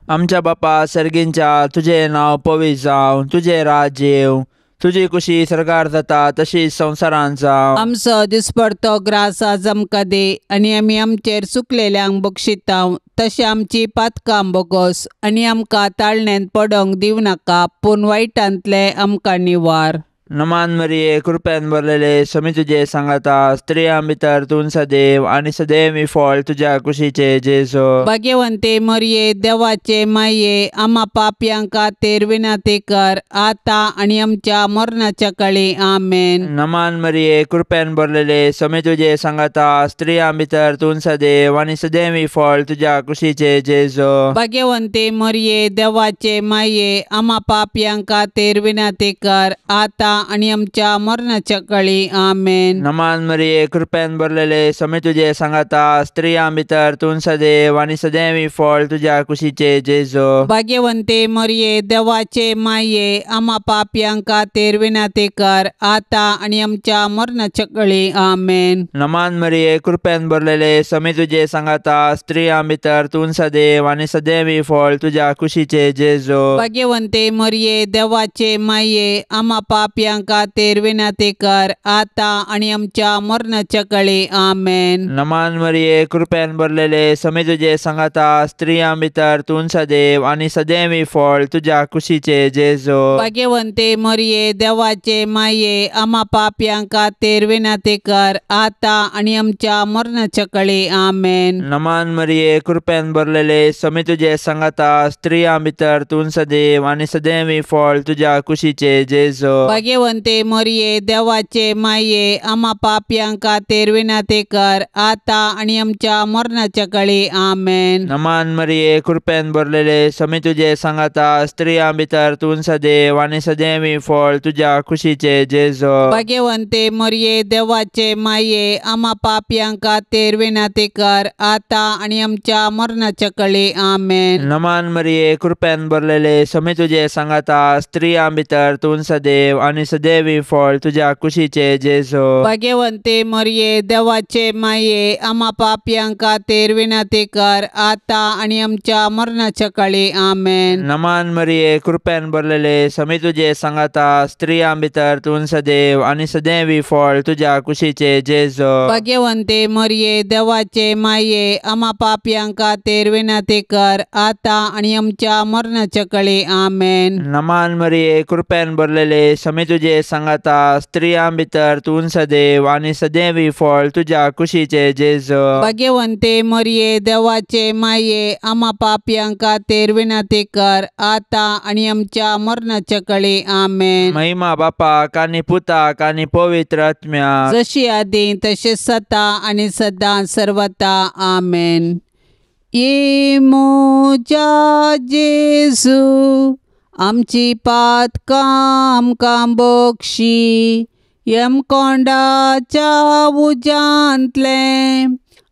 Speaker 2: आमच्या बापा सर्गींच्या, तुजें नांव पवित्र जावं, तुजें राज्य येवं, तुजी कुशी सरकार जाता तशी संवसारांत जावं.
Speaker 1: आमचो दिसपडतो ग्रास आज आमकां दी आनी आमी आमचेर चुकलेल्यांक बक्षितांव तशें आमची पातकां बोगोस आनी आमकां ताळण्यांत पडोंक दिवं नाका, पूण वायटांतलें आमकां निवार.
Speaker 2: नमान मरिये, कृपेन भरलेले, समी तुजे सांगाता, स्त्रियां भितर तूं सदैव आनी सदैव फळ तुज्या कुशीचे जेजू.
Speaker 1: भाग्यवंते मरिये, देवाचे माये, आमा पापयां खातीर विनंती कर आतां आनी आमच्या मरणाच्या काळी. आमेन.
Speaker 2: नमान मरिये, कृपेन भरलेले, समी तुजे सांगाता, स्त्रियां भितर तूं सदैव आनी सदैव फळ तुज्या कुशीचे जेजू.
Speaker 1: भाग्यवंते मरिये, देवाचे माये, आमा पापयां खातीर विनंती कर आतां आनी आमच्या मरणाच्या काळी. आमेन.
Speaker 2: नमान मरिये, कृपेन भरलेले, समी तुजे सांगाता, स्त्रियां भितर तूं सदैव आनी सदैव फळ तुज्या कुशीचे जेजू.
Speaker 1: भाग्यवंते मरिये, देवाचे माये, आमा पापयां खातीर विनंती कर आतां आनी आमच्या मरणाच्या काळी. आमेन.
Speaker 2: नमान मरिये, कृपेन भरलेले, समी तुजे सांगाता, स्त्रियां भितर तूं सदैव आनी सदैव फळ तुज्या कुशीचे जेजू.
Speaker 1: भाग्यवंते मरिये, देवाचे माये, आमा पापयां खातीर विनंती कर आतां आनी आमच्या मरणाच्या काळी. आमेन.
Speaker 2: नमान मरिये, कृपेन भरलेले, समी तुजे सांगाता, स्त्रियां भितर तूं सदैव आनी सदैव फळ तुज्या कुशीचे जेजू.
Speaker 1: भाग्यवंते मरिये, देवाचे माये, आमा पापयां खातीर विनंती कर आतां आनी आमच्या मरणाच्या काळी. आमेन.
Speaker 2: नमान मरिये, कृपेन भरलेले, समी तुजे सांगाता, स्त्रियां भितर तूं सदैव आनी सदैव फळ तुज्या कुशीचे जेजू.
Speaker 1: भाग्यवंते मरिये, देवाचे माये, आमा पापयां खातीर विनंती कर आतां आनी आमच्या मरणाच्या काळी. आमेन.
Speaker 2: नमान मरिये, कृपेन भरलेले, समी तुजे सांगाता, स्त्रियां भितर तूं सदैव आनी सदैव फळ तुज्या कुशीचे जेजू.
Speaker 1: भाग्यवंते मरिये, देवाचे माये, आमा पापयां खातीर विनंती कर आतां आनी आमच्या मरणाच्या काळी. आमेन.
Speaker 2: नमान मरिये, कृपेन भरलेले, समी तुजे सांगाता, स्त्रियां भितर तूं सदैव आनी सदैव फळ तुज्या कुशीचे जेजू.
Speaker 1: भाग्यवंते मरिये, देवाचे माये, आमा पापयां खातीर विनंती कर आतां आनी आमच्या मरणाच्या काळी. आमेन.
Speaker 2: नमान मरिये, कृपेन भरलेले, समी तुजे सांगाता, स्त्रियां भितर तूं सदैव आनी सदैव फळ तुज्या कुशीचे जेजू.
Speaker 1: भाग्यवंते मरिये, देवाचे माये, आमा पापयां खातीर विनंती कर आतां आनी आमच्या मरणाच्या काळी. आमेन.
Speaker 2: नमान मरिये, कृपेन भरलेले, समी तुजे सांगाता, स्त्रियां भितर तूं सदैव आनी सदैव फळ तुज्या कुशीचे जेजू.
Speaker 1: भाग्यवंते मरिये, देवाचे माये, आमा पापयां खातीर विनंती कर आतां आनी आमच्या मरणाच्या काळी. आमेन.
Speaker 2: महिमा बापाक आनी पुताक आनी पवित्र आत्म्याक,
Speaker 1: जशी आदी तशें सता आनी सदां सर्वता. आमेन. ये म्हज्या जेजू, आमची पातकां आमकां बक्षी, यमकोंडाच्या उज्यांतलें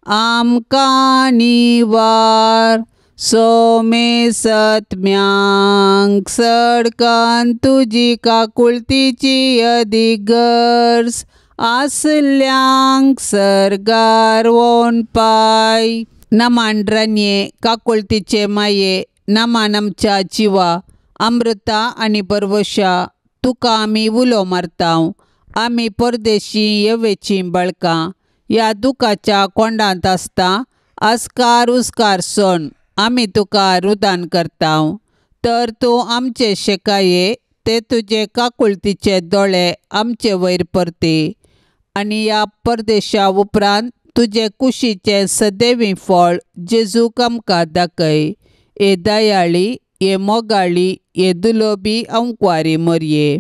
Speaker 1: आमकां निवार. सोमे सत्म्यांक सडकान तुजी काकुळतीची अदीक गरज आसल्यांक सर्गार वोन पाय. नमान रानये, काकुळतीचे माये, नमान आमच्या जिवा, अमृता आनी बरवशा, तुका आमी उलो मारतांव. आमी परदेशी येवेचीं बाळकां, ह्या दुखाच्या कोंडांत आसता आस्कार उस्कार सोण आमी तुका रुदान करतांव. तर तूं आमचे शेकाये ते तुजे काकुळतीचे दोळे आमचे वयर परती आनी ह्या परदेशा उपरांत तुजे कुशीचें सदैवी फळ जेजूक आमकां दाखय. हे दयाळी, हे मोगाळी, हे दुलोबी अंकवारी मरये,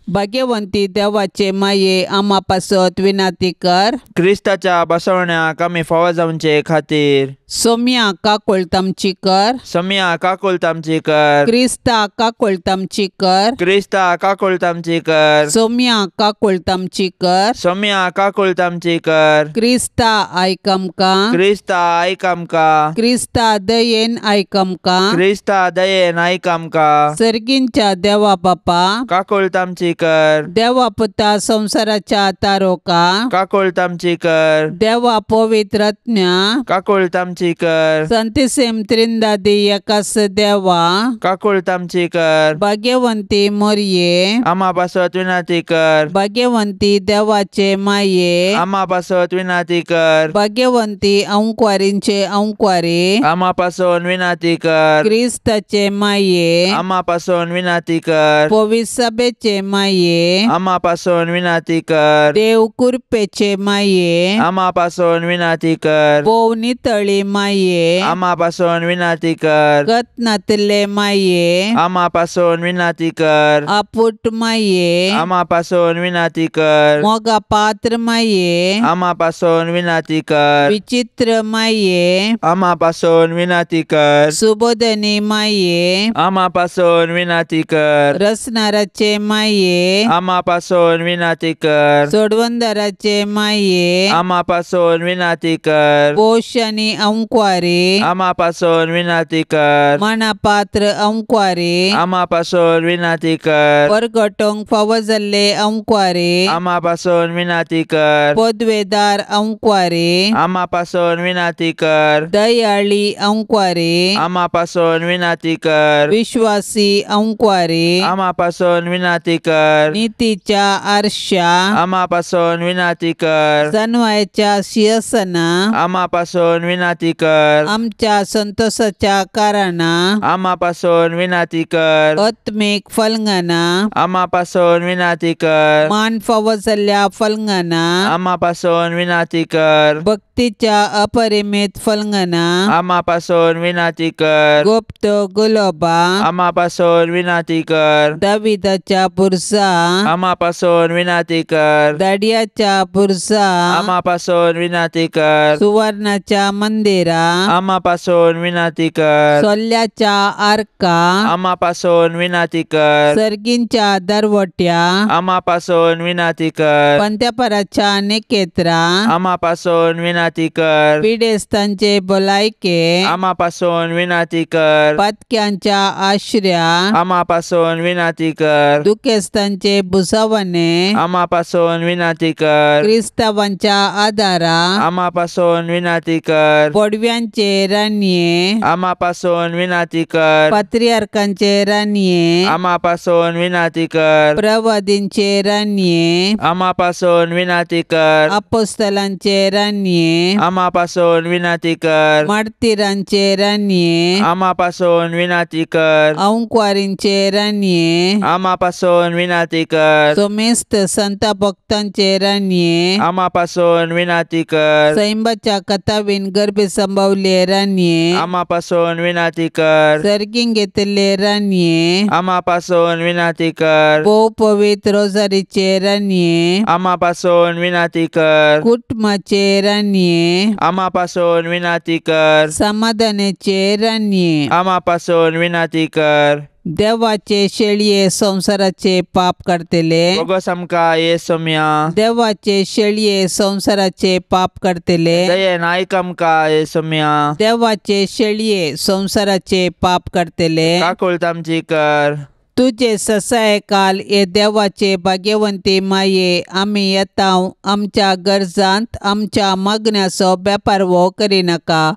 Speaker 1: भाग्यवंती देवाचे माये आमा पासत विनाती कर.
Speaker 2: क्रिस्ताच्या बसवण्याक आमी फावो जावचे खातीर
Speaker 1: सोम्या काकुळट आमची कर.
Speaker 2: सोम्या काकुळट आमची कर.
Speaker 1: क्रिस्ता काकुळट आमची कर.
Speaker 2: क्रिस्ता काकुळट आमची कर.
Speaker 1: सोम्या काकुळट आमची कर.
Speaker 2: सोम्या काकुळट आमची कर.
Speaker 1: क्रिस्ता आयक आमकां.
Speaker 2: क्रिस्ता आयक आमकां.
Speaker 1: क्रिस्ता दयेन आयक आमकां.
Speaker 2: क्रिस्ता दयेन आयक आमकां.
Speaker 1: सर्गींच्या देवा बापा
Speaker 2: काकुळट आमची कर.
Speaker 1: देवा पुता संवसाराच्या तारोका
Speaker 2: काकुळट आमची कर.
Speaker 1: देवा पवित्र आत्म्या
Speaker 2: काकुळट आमची कर.
Speaker 1: संतिसेम त्रिंदादी एकास देवा
Speaker 2: काकुळट आमची कर.
Speaker 1: भाग्यवंती मोरये
Speaker 2: आमा पासत विनाती कर.
Speaker 1: भाग्यवंती देवाचे माये
Speaker 2: आमा पासत विनाती कर.
Speaker 1: भाग्यवंती अंकवारींचे अंकवारी
Speaker 2: आमा पासून विनाती कर.
Speaker 1: क्रिस्ताचे माये
Speaker 2: आमा पासून विनाती कर.
Speaker 1: पवित्र सभेचे माये
Speaker 2: आमा पासून विनाती कर.
Speaker 1: देव कृपेचे माये
Speaker 2: आमा पासून विनाती कर.
Speaker 1: भोव नितळी माये
Speaker 2: आमा पासून विनाती कर.
Speaker 1: गत नातले माये
Speaker 2: आमा पासून विनाती कर.
Speaker 1: आपुट माये
Speaker 2: आमा पासून विनाती कर.
Speaker 1: मोगा पात्र माये
Speaker 2: आमा पासून विनाती कर.
Speaker 1: विचित्र माये
Speaker 2: आमा पासून विनाती कर.
Speaker 1: सुबोधनी माये
Speaker 2: आमा पासून विनाती कर.
Speaker 1: रसनाराचे माये
Speaker 2: आमा पासून विनाती कर.
Speaker 1: सोडवंदराचे माये
Speaker 2: आमा पासून विनाती कर.
Speaker 1: पोश आनी अंकवारी
Speaker 2: आमा पासून विनाती कर.
Speaker 1: मनापात्र अंकवारी
Speaker 2: आमा पासून विनाती कर.
Speaker 1: परगटोंक फावो जाल्ले अंकवारी
Speaker 2: आमा पासून विनाती कर.
Speaker 1: पदवेदार अंकवारी
Speaker 2: आमा पासून विनाती कर.
Speaker 1: दयाळी अंकवारी
Speaker 2: आमा पासून विनाती कर.
Speaker 1: विश्वासी अंकवारी
Speaker 2: आमा पासून विनाती कर.
Speaker 1: नितीच्या आरशा
Speaker 2: आमा पासून विनाती कर.
Speaker 1: सनवायच्या शिरसना
Speaker 2: आमा पासून विनाती कर.
Speaker 1: आमच्या संतोषाच्या कारणा
Speaker 2: आमा पासून विनाती कर.
Speaker 1: आत्मीक फलंगना
Speaker 2: आमा पासून विनाती कर.
Speaker 1: मान फावो जाल्ल्या फलंगना
Speaker 2: आमा पासून विनाती कर.
Speaker 1: भक्तीच्या अपरिमित फलंगना
Speaker 2: आमा पासून विनाती कर.
Speaker 1: गुप्त गुलोबा
Speaker 2: आमा पासून विनाती कर.
Speaker 1: दाविदाच्या बुरसा
Speaker 2: आमा पासून विनाती कर.
Speaker 1: दाडियाच्या बुरसा
Speaker 2: आमा पासून विनाती कर.
Speaker 1: सुवर्णाच्या मंदिरा
Speaker 2: आमा पासून विनाती कर.
Speaker 1: सोल्ल्याच्या आर्का
Speaker 2: आमा पासून विनाती कर.
Speaker 1: सर्गींच्या दरवट्या
Speaker 2: आमा पासून विनाती कर.
Speaker 1: पंत्यापराच्या निकेत्रा
Speaker 2: आमा पासून विनाती कर.
Speaker 1: पिडेस्तांचे भलायके
Speaker 2: आमा पासून विनाती कर.
Speaker 1: पातक्यांच्या आश्र्या
Speaker 2: आमा पासून विनाती कर.
Speaker 1: दुखेस्तांचे भुसावणे
Speaker 2: आमा पासून विनाती कर.
Speaker 1: क्रिस्तावांच्या आदारा
Speaker 2: आमा पासून विनाती कर.
Speaker 1: पडव्यांचे रानये
Speaker 2: आमा पासून विनाती कर.
Speaker 1: पात्रियार्कांचे रानये
Speaker 2: आमा पासून विनाती कर.
Speaker 1: प्रवादींचे रानये
Speaker 2: आमा पासून विनाती कर.
Speaker 1: अपोस्तलांचे रानये
Speaker 2: आमा पासून विनाती कर.
Speaker 1: मार्तीरांचे रानये
Speaker 2: आमा पासून विनाती कर.
Speaker 1: अंकवारींचे रानये
Speaker 2: आमा पासून विनाती कर.
Speaker 1: सोमेस्त संत भक्तांचे रानये
Speaker 2: आमा पासून विनाती कर.
Speaker 1: सैंबाच्या कथावीन गर्भे संभवले रानये
Speaker 2: आमा पासून विनाती कर.
Speaker 1: सर्गीं घेतिल्ले रानये
Speaker 2: आमा पासून विनाती कर.
Speaker 1: भोव पवित्र रोजारीचे रानये
Speaker 2: आमा पासून विनाती कर.
Speaker 1: कुटुंबाचे रानये
Speaker 2: आमा पासून विनाती कर.
Speaker 1: समाधानाचे रानये
Speaker 2: आमा पासून विनाती कर.
Speaker 1: देवाचे शेळये संवसाराचे पाप करतले
Speaker 2: बोगस आमकां ये सोम्या.
Speaker 1: देवाचे शेळये संवसाराचे पाप करतले
Speaker 2: दयेन आयक आमकां ये सोम्या.
Speaker 1: देवाचे शेळये संवसाराचे पाप करतले
Speaker 2: काकुळट आमची कर.
Speaker 1: तुजे ससाय काल हे देवाचे भाग्यवंती माये आमी येता आमच्या गरजांत आमच्या मागण्याचो बेपारवो करिनाका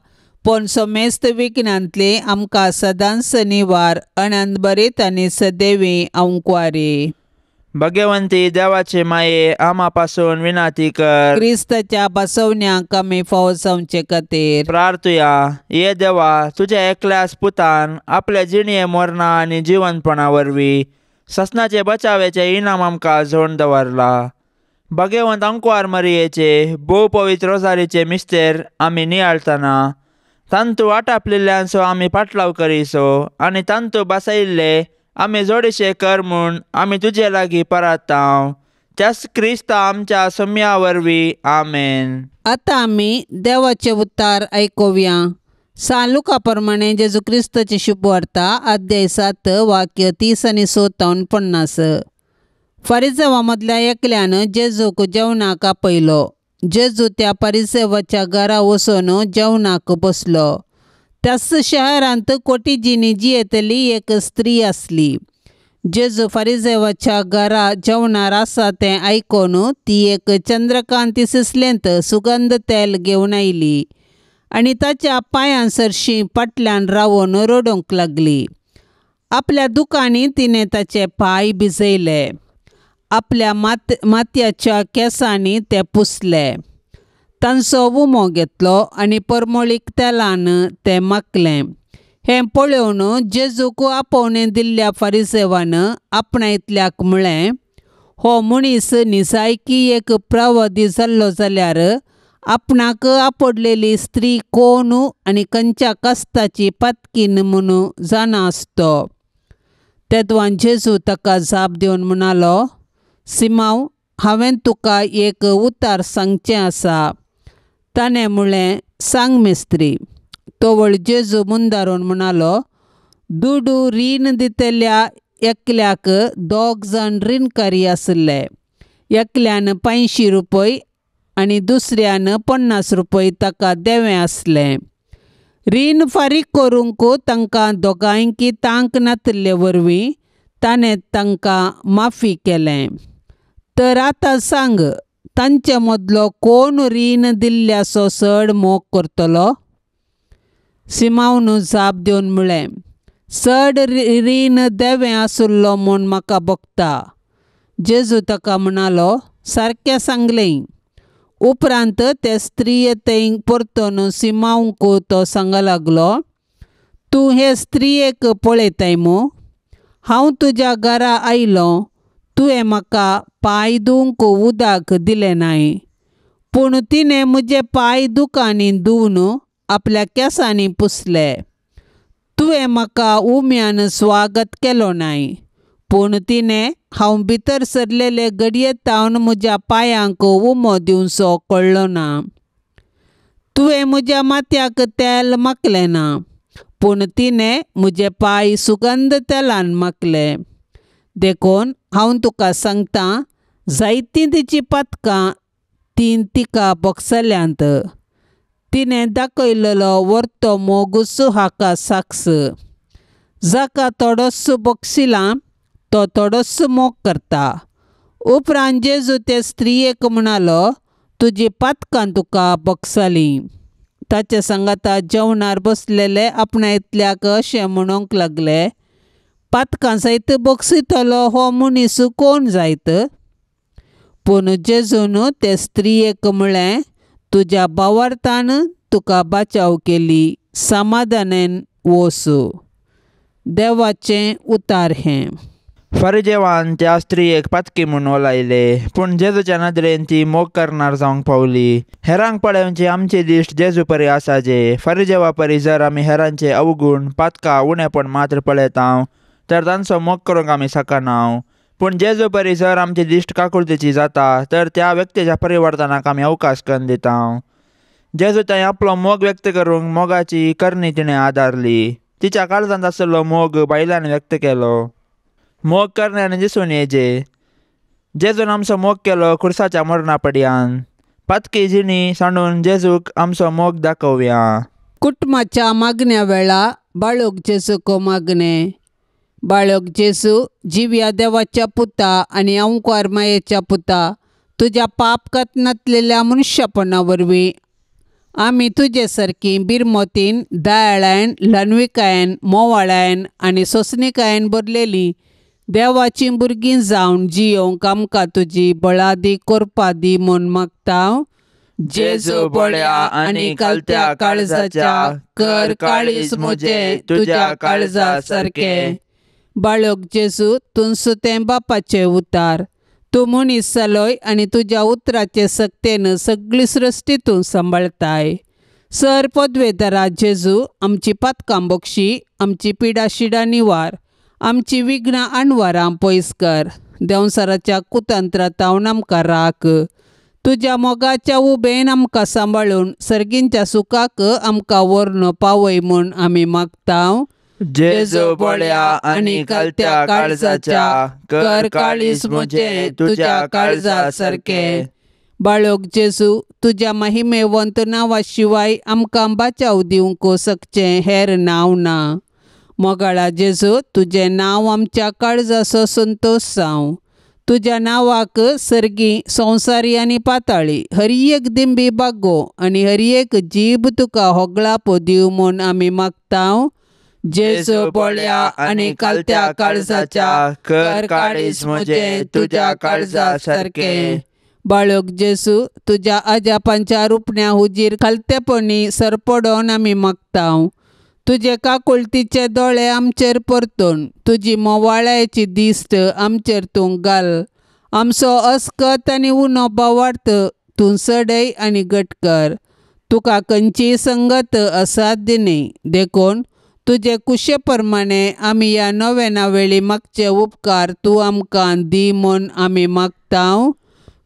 Speaker 1: पूण समेस्त विघ्नांतली आमकां सदांच निवार अनंतभरीत आनी सदैवी अंकवारी.
Speaker 2: भगवंती देवाचे माये आमा पासून विनाती कर.
Speaker 1: क्रिस्ताच्या बसवण्याक आमी फावो जावचे खातीर
Speaker 2: प्रार्थुया. ये देवा, तुज्या एकल्याच पुतान आपल्या जिणये मरणा आनी जिवनपणा वरवीं ससनाचे बचावेचे इनाम आमकां जोडून दवरला. भगवंत अंकवार मरियेचे भोव पवित्र रोजारीचे मिस्तेर आमी नियाळतना तांतू आटापलेल्यांचो आमी पाटलाव करीसो आनी तांतू बसयिल्ले आमी जोडशे कर म्हूण आमी तुजे लागीं परातांव. त्याच क्रिस्ता आमच्या सम्या वरवीं. आमेन.
Speaker 1: आतां आमी देवाचे उतार आयकुया. सान लुका प्रमाणे जेजू क्रिस्ताची शुभवार्ता अध्याय 7 वाक्य 30 आनी 57. फारिजेवा मदल्या एकल्यान जेजूक जेवणाक आपयलो. जेजू त्या फारिजेवाच्या घरा वचून जेवणाक बसलो. त्याच शहरांत कोटीजीनी जियेतली एक स्त्री आसली. जेजू फारिजेवाच्या घरा जेवणार आसा तें आयकून ती एक चंद्रकांती सिसलेंत सुगंध तेल घेवन आयली आनी ताच्या पांयां सरशीं फाटल्यान रावून रडूंक लागली. आपल्या दुकांनी तिणें ताचे पांय भिजयले. आपल्या माथ्याच्या केंसांनी ते पुसले. तांचो उमो घेतलो आनी परमळीक तेलान तें माखलें. हें पळोवन जेजूक आपोवणें दिल्ल्या फारिजेवान आपणायतल्याक म्हळें, हो मनीस निजायकी एक प्रवादी जाल्लो जाल्यार आपणाक आपडलेली स्त्री कोण आनी खंयच्या कस्ताची पातकीन म्हणून जाणा आसतो. तेदवान जेजू ताका जाप दिवन म्हणालो, सिमांव, हांवें तुका एक उतार सांगचें आसा. ताणें म्हळें, सांग मिस्त्री. तवळ जेजू मुंदारून म्हणालो, दुडू रीण दितल्या एकल्याक दोग जाण रिणकारी आशिल्ले. एकल्यान 500 रुपये आनी दुसऱ्यान 50 रुपये ताका देवें आसलें. रीण फारीक करूंक तांकां दोगांयकी तांक नातिल्ले वरवीं ताणें तांकां माफी केलें. तर आतां सांग, तांचे मदलो कोण रीण दिल्ल्याचो चड मोग करतलो? सिमांवन जाप दिवन म्हळें, चड रीण देवें आशिल्लो म्हूण म्हाका भोगता. जेजू ताका म्हणालो, सारकें सांगलें. उपरांत ते स्त्रीये थंय परतून सिमांवक तो सांगूंक लागलो, तूं हे स्त्रियेक पळयताय मू? हांव तुज्या घरा आयलो, तुवें म्हाका पांय धुवंक उदक दिलें नाय, पूण तिणें म्हजे पांय दुकांनी धुवन आपल्या केंसांनी पुसले. तुवें म्हाका उम्यान स्वागत केलो नाय, पूण तिणें हांव भितर सरलेले घडये तावन म्हज्या पांयांक उमो दिवचो कळ्ळो ना. तुवें म्हज्या माथ्याक तेल माखलें ना, पूण तिणें म्हजे पांय सुगंध तेलान माखले. देखून हांव तुका सांगता, जायतीं तिचीं पातकां तीं तिका भोगसल्यांत. तिणें दाखयलेलो वर्तो मोगूच हाका साक्ष. जाका थोडोसो भोगशिला तो थोडोसो मोग करता. उपरांत जेजू ते स्त्रियेक म्हणालो, तुजी पातकां तुका भोगसलीं. ताचे सांगाता जेवणार बसलेले आपणायतल्याक अशें म्हणूंक लागले, पातकां सयत भोगसितलो हो मनीस कोण जायत? पूण जेजून ते स्त्रियेक म्हळें, तुज्या भावार्थान तुका बाचाव केली, समाधानान वच. देवाचें उतार हें.
Speaker 2: फारिजेवान त्या स्त्रियेक पातकी म्हूण ओलायले, पूण जेजूच्या नदरेन ती मोग करणार जावंक पावली. हेरांक पळोवची आमची दिश्ट जेजू परी आसा जे. फारिजेवा परी जर आमी हेरांचे अवगूण, पातकां, उणेपण मात्र पळयता तर तांचो मोग करूंक आमी शकना. पूण जेजू परी जर आमची दिश्ट काकुळतेची जाता तर त्या व्यक्तीच्या परिवर्तनाक आमी अवकाश करून दिता. जेजू थंय आपलो मोग व्यक्त करूंक मोगाची करणी तिणें आदारली. तिच्या काळजांत आशिल्लो मोग बायलांनी व्यक्त केलो. मोग करण्यान दिसून येजे. जेजून आमचो मोग केलो खुर्साच्या मरणा पडयान. पातकी जिणी सांडून जेजूक आमचो मोग दाखोवया.
Speaker 1: कुटुंबाच्या मागण्या वेळा बाळोक जेजूक मागणें. बाळक जेजू, जिव्या देवाच्या पुता आनी अंकुर मायेच्या पुता, तुज्या पाप कथनांतलेल्या मनुष्यपणा वरवीं आमी तुजे सारकी बिरमोतीन, दयाळायन, ल्हानविकायेन, मोवाळायन आनी सोंसणिकायेन भरलेली देवाचीं भुरगीं जावन जियोवंक आमकां तुजी बळादी करपा दी म्हूण मागता.
Speaker 2: जेजू बळ्या आनी कालत्या काळजाच्या, कर काळीज म्हजें तुज्या काळजा सारकें. बाळक जेजू, तूं तें बापाचें उतार. तूं मनीस जालोय आनी तुज्या उतराचे सक्तेन सगळी सृश्टी तूं सांबाळताय. सर पदवेदारा जेजू, आमची पातकां बक्षी, आमची पिडा शिडा निवार,
Speaker 1: आमची विघ्नां अणवारां पयस कर. देंवसाराच्या कुतंत्रातावन आमकां राख. तुज्या मोगाच्या उबेन आमकां सांबाळून सर्गींच्या सुखाक आमकां व्हरून पावय म्हूण आमी मागता.
Speaker 2: जेजू बळ्या आनी कलत्या काळजाच्या, कर काळीज म्हजें तुज्या काळजा सारकें.
Speaker 1: बाळक जेजू, तुज्या महिमेवंत नांवा शिवाय आमकां बाचाव दिवंक शकचें हेर नांव ना. मोगाळा जेजू, तुजें नांव आमच्या काळजाचो संतोश जावं. तुज्या नांवाक सर्गी संवसारी आनी पाताळी हर एक दिंबी बागो आनी हर एक जीब तुका होगळापो दिवं म्हूण आमी मागता.
Speaker 2: जेजू बळ्या आनी कलत्या काळजाच्या, कर काळीज म्हजें तुज्या काळजा सारकें.
Speaker 1: बाळक जेजू, तुज्या आजापांच्या रुपण्या हुजीर खालतेपणी सरपडोन आमी मागता. तुजे काकुळतीचे दोळे आमचेर परतून तुजी मोवाळायची दिश्ट आमचेर तूं घाल. आमचो अस्कत आनी उणो बावार्थ तूं सडय आनी घट कर. तुका खंयचीय संगत असाध्य न्ही, देखून तुजे कुशे प्रमाणे आमी ह्या नव्याना वेळी मागचे उपकार तूं आमकां दी म्हूण आमी मागता.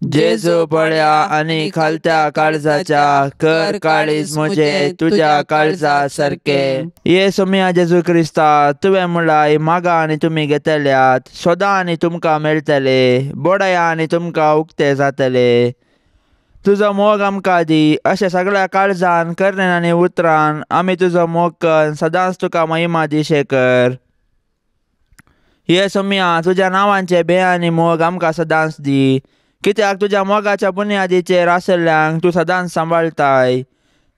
Speaker 2: जेजू बळ्या आनी खालत्या काळजाच्या, कर काळीज म्हजें तुज्या काळजा सारकें. ये सोमिया जेजू क्रिस्ता, तुवें म्हणलां मागा आनी तुमी घेतल्यात, सोदा आनी तुमकां मेळटले, बोडया आनी तुमकां उक्ते जातले. तुजो मोग आमकां दी अशें सगळ्या काळजान करणेन आनी उतरान आमी तुजो मोग कर सदांच तुका महिमा दिशे कर. ये सोमिया, तुज्या नांवांचे भंय आनी मोग आमकां सदांच दी, कित्याक तुज्या मोगाच्या बुन्यादीचेर आशिल्ल्यांक तूं सदांच सांबाळटाय.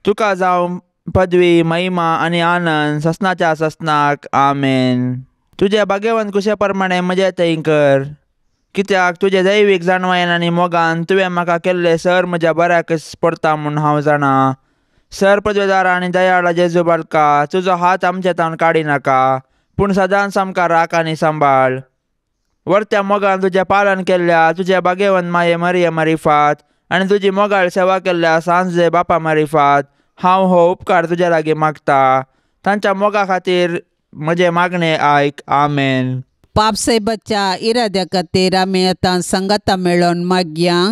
Speaker 2: तुका जावं पदवी महिमा आनी आनंद ससनाच्या ससनाक. आमेन. तुज्या भाग्यवंत कुशे प्रमाणे म्हजें थंय कर, कित्याक तुजे दैवीक जाणवायेन आनी मोगान तुवें म्हाका केल्लें सर म्हज्या बऱ्याकच पडटा म्हूण हांव जाणा. सर पदवेदारा आनी दयाळा जेजू बालका, तुजो हात आमचे तावन काडी नाका, पूण सदांच आमकां राख आनी सांबाळ. वरत्या मोगान तुजें पालन केल्ल्या तुज्या भाग्यवंत माये मरिये मारिफात आनी तुजी मोगाळ सेवा केल्ल्या सांजे बापा मारिफात हांव हो उपकार तुज्या लागीं मागता. तांच्या मोगा खातीर म्हजें मागणें आयक. आमेन.
Speaker 1: पापसाहेबाच्या इराद्या खातीर आमी आतां संगता मेळोवन मागया.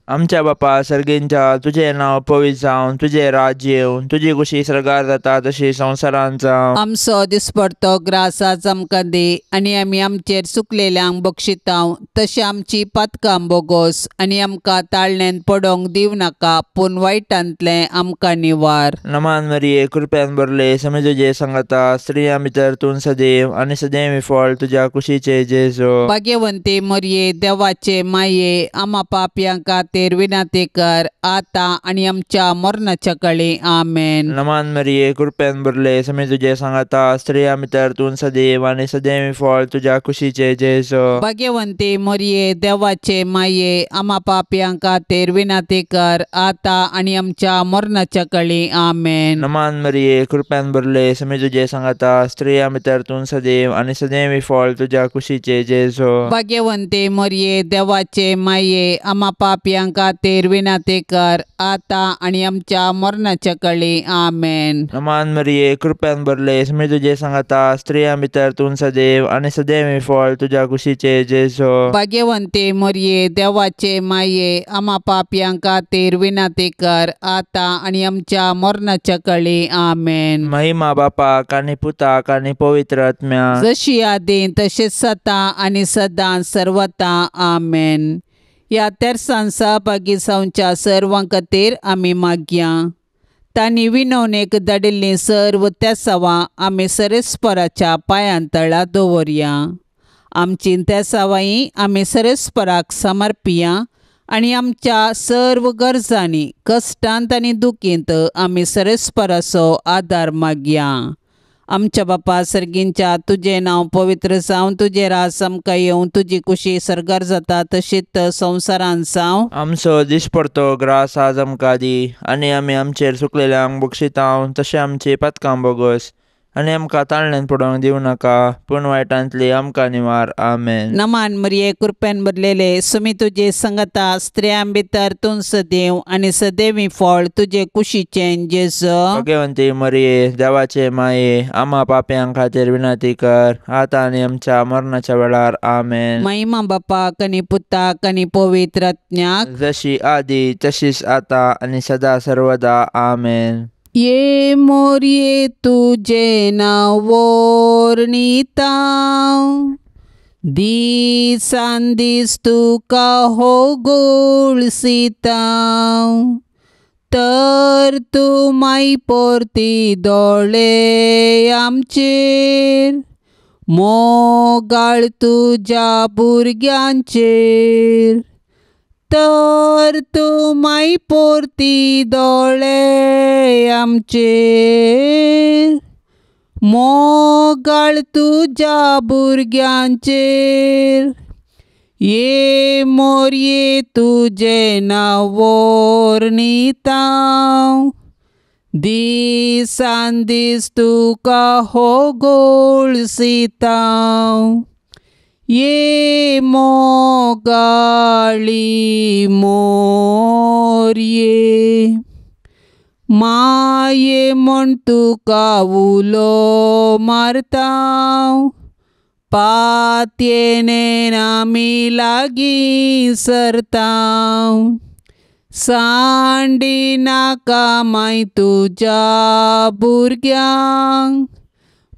Speaker 2: आमच्या बापा सर्गींच्या, तुजें नांव पवित्र जावं, तुजें राज्य येवं, तुजी कुशी सर्गार जाता तशी संवसारांत जावं.
Speaker 1: आमचो दिसपडतो ग्रास आज आमकां दी आनी आमी आमचेर चुकलेल्यांक बक्षितांव तशें आमची पातकां बोगोस आनी आमकां ताळण्यांत पडोंक दिवं नाका, पूण वायटांतलें आमकां निवार.
Speaker 2: नमान मरिये, कृपेन भरले, समे तुजे सांगता, स्त्रियां भितर तूं सदैव आनी सदैव फळ तुज्या कुशीचे जेजू.
Speaker 1: भाग्यवंती मरिये, देवाचे माये, आमा पापयां खातीर विनंती कर आतां आनी आमच्या मरणाच्या काळी. आमेन.
Speaker 2: नमान मरिये, कृपेन भरले, समे तुजे सांगता, स्त्रियां भितर तूं सदैव आनी सदैव फळ तुज्या कुशीचे जेजू.
Speaker 1: भाग्यवंती मरिये, देवाचे माये, आमा पापयां खातीर विनंती कर आतां आनी आमच्या मरणाच्या काळी. आमेन.
Speaker 2: नमान मरिये, कृपेन भरले, समे तुजे सांगता, स्त्रियां भितर तूं सदैव आनी सदैव फळ तुज्या कुशीचे जेजू.
Speaker 1: भाग्यवंती मरिये, देवाचे माये, आमा पापयां खातीर विनंती कर आतां आनी आमच्या मरणाच्या काळी. आमेन.
Speaker 2: नमान मरिये, कृपेन भरले, समे तुजे सांगता, स्त्रियां भितर तूं सदैव आनी सदैव फळ तुज्या कुशीचे जेजू.
Speaker 1: भाग्यवंती मरिये, देवाचे माये, आमा पापयां खातीर विनंती कर आतां आनी आमच्या मरणाच्या काळी. आमेन.
Speaker 2: महिमा बापाक आनी पुताक आनी पवित्र आत्म्याक,
Speaker 1: जशी आदीं तशेंच सदां आनी सदां सर्वता. आमेन. ह्या तेरसान सहभागी जावच्या सर्वां खातीर आमी मागया. तांणी विनवणेक धाडिल्लीं सर्व तेसावां आमी सरेस्पराच्या पांयां तळा दवरया. आमची तेसावांय आमी सरेस्पराक समर्पिया आनी आमच्या सर्व गरजांनी कश्टांत आनी दुखींत आमी सरेस्पराचो आदार मागया. आमच्या बापा सर्गींच्या, तुजें नांव पवित्र जावं, तुजें राज आमकां येवं, तुजी कुशी सर्गार जाता तशीच संवसारांत जावं.
Speaker 2: आमचो दिसपडतो ग्रास आज आमकां दी आनी आमी आमचेर चुकलेल्यांक बक्षितांव तशें आमची पातकां बोगस आनी आमकां ताळण्यान पडोवंक दिवं नाका, पूण वायटांतली आमकां निवार. आमेन.
Speaker 1: नमान मरिये, कृपेन भरलेले, सुमी तुजे संगता, स्त्रियां भितर तूं सदैव आनी सदैवी फळ तुजे कुशीचें जेजू.
Speaker 2: भाग्यवंती मरिये, देवाचे माये, आमा पापयां खातीर विनंती कर, आतां आनी आमच्या मरणाच्या वेळार. आमेन.
Speaker 1: महिमा बापाक आनी पुताक आनी पवित्र आत्म्याक,
Speaker 2: जशी आदी तशीच आतां आनी सदा सर्वदा. आमेन.
Speaker 1: ये मोरये तुजें नांव वर्णिता, दिसान दीस तुका हो गोळसिता, तर तूं माय परती दोळे आमचेर, मोगाळ तुज्या भुरग्यांचेर, तर तूं माय परती दोळे आमचेर, मोगाळ तुज्या भुरग्यांचेर. ये मोरये तुजें नांव वर्णिता, दिसान दीस तुका हो गोळसिता, ये मोगाळी मोरये, माये म्हण तुका उलो मारता, पातयेन आमी लागीं सरता, सांडी नाका माय तुज्या भुरग्यांक,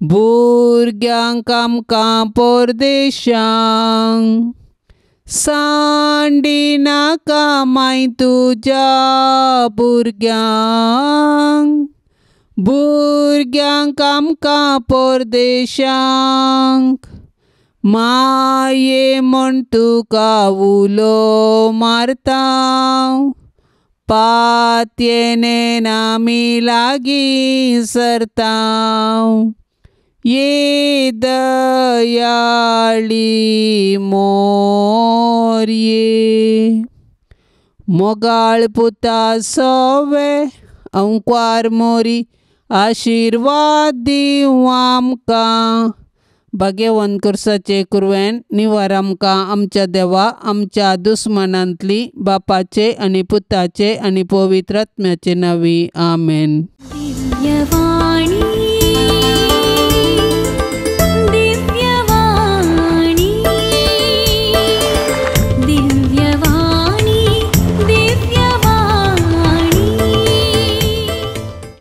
Speaker 1: भुरग्यांक आमकां परदेशांक, सांडी नाका माय तुज्या भुरग्यांक, भुरग्यांक आमकां परदेशांक, माये म्हण तुका उलो मारता, पातयेन आमी लागीं सरता, ये दयाळी मोरये. मोगाळ पुता सोवे अंकवार मोरी, आशिर्वाद दिवं आमकां. भाग्यवंत कुर्साचे कुरवेन निवार आमकां आमच्या देवा, आमच्या दुस्मनांतली, बापाचे आनी पुताचे आनी पवित्र आत्म्याचे नांवी. आमेन.
Speaker 3: दिव्यवाणी.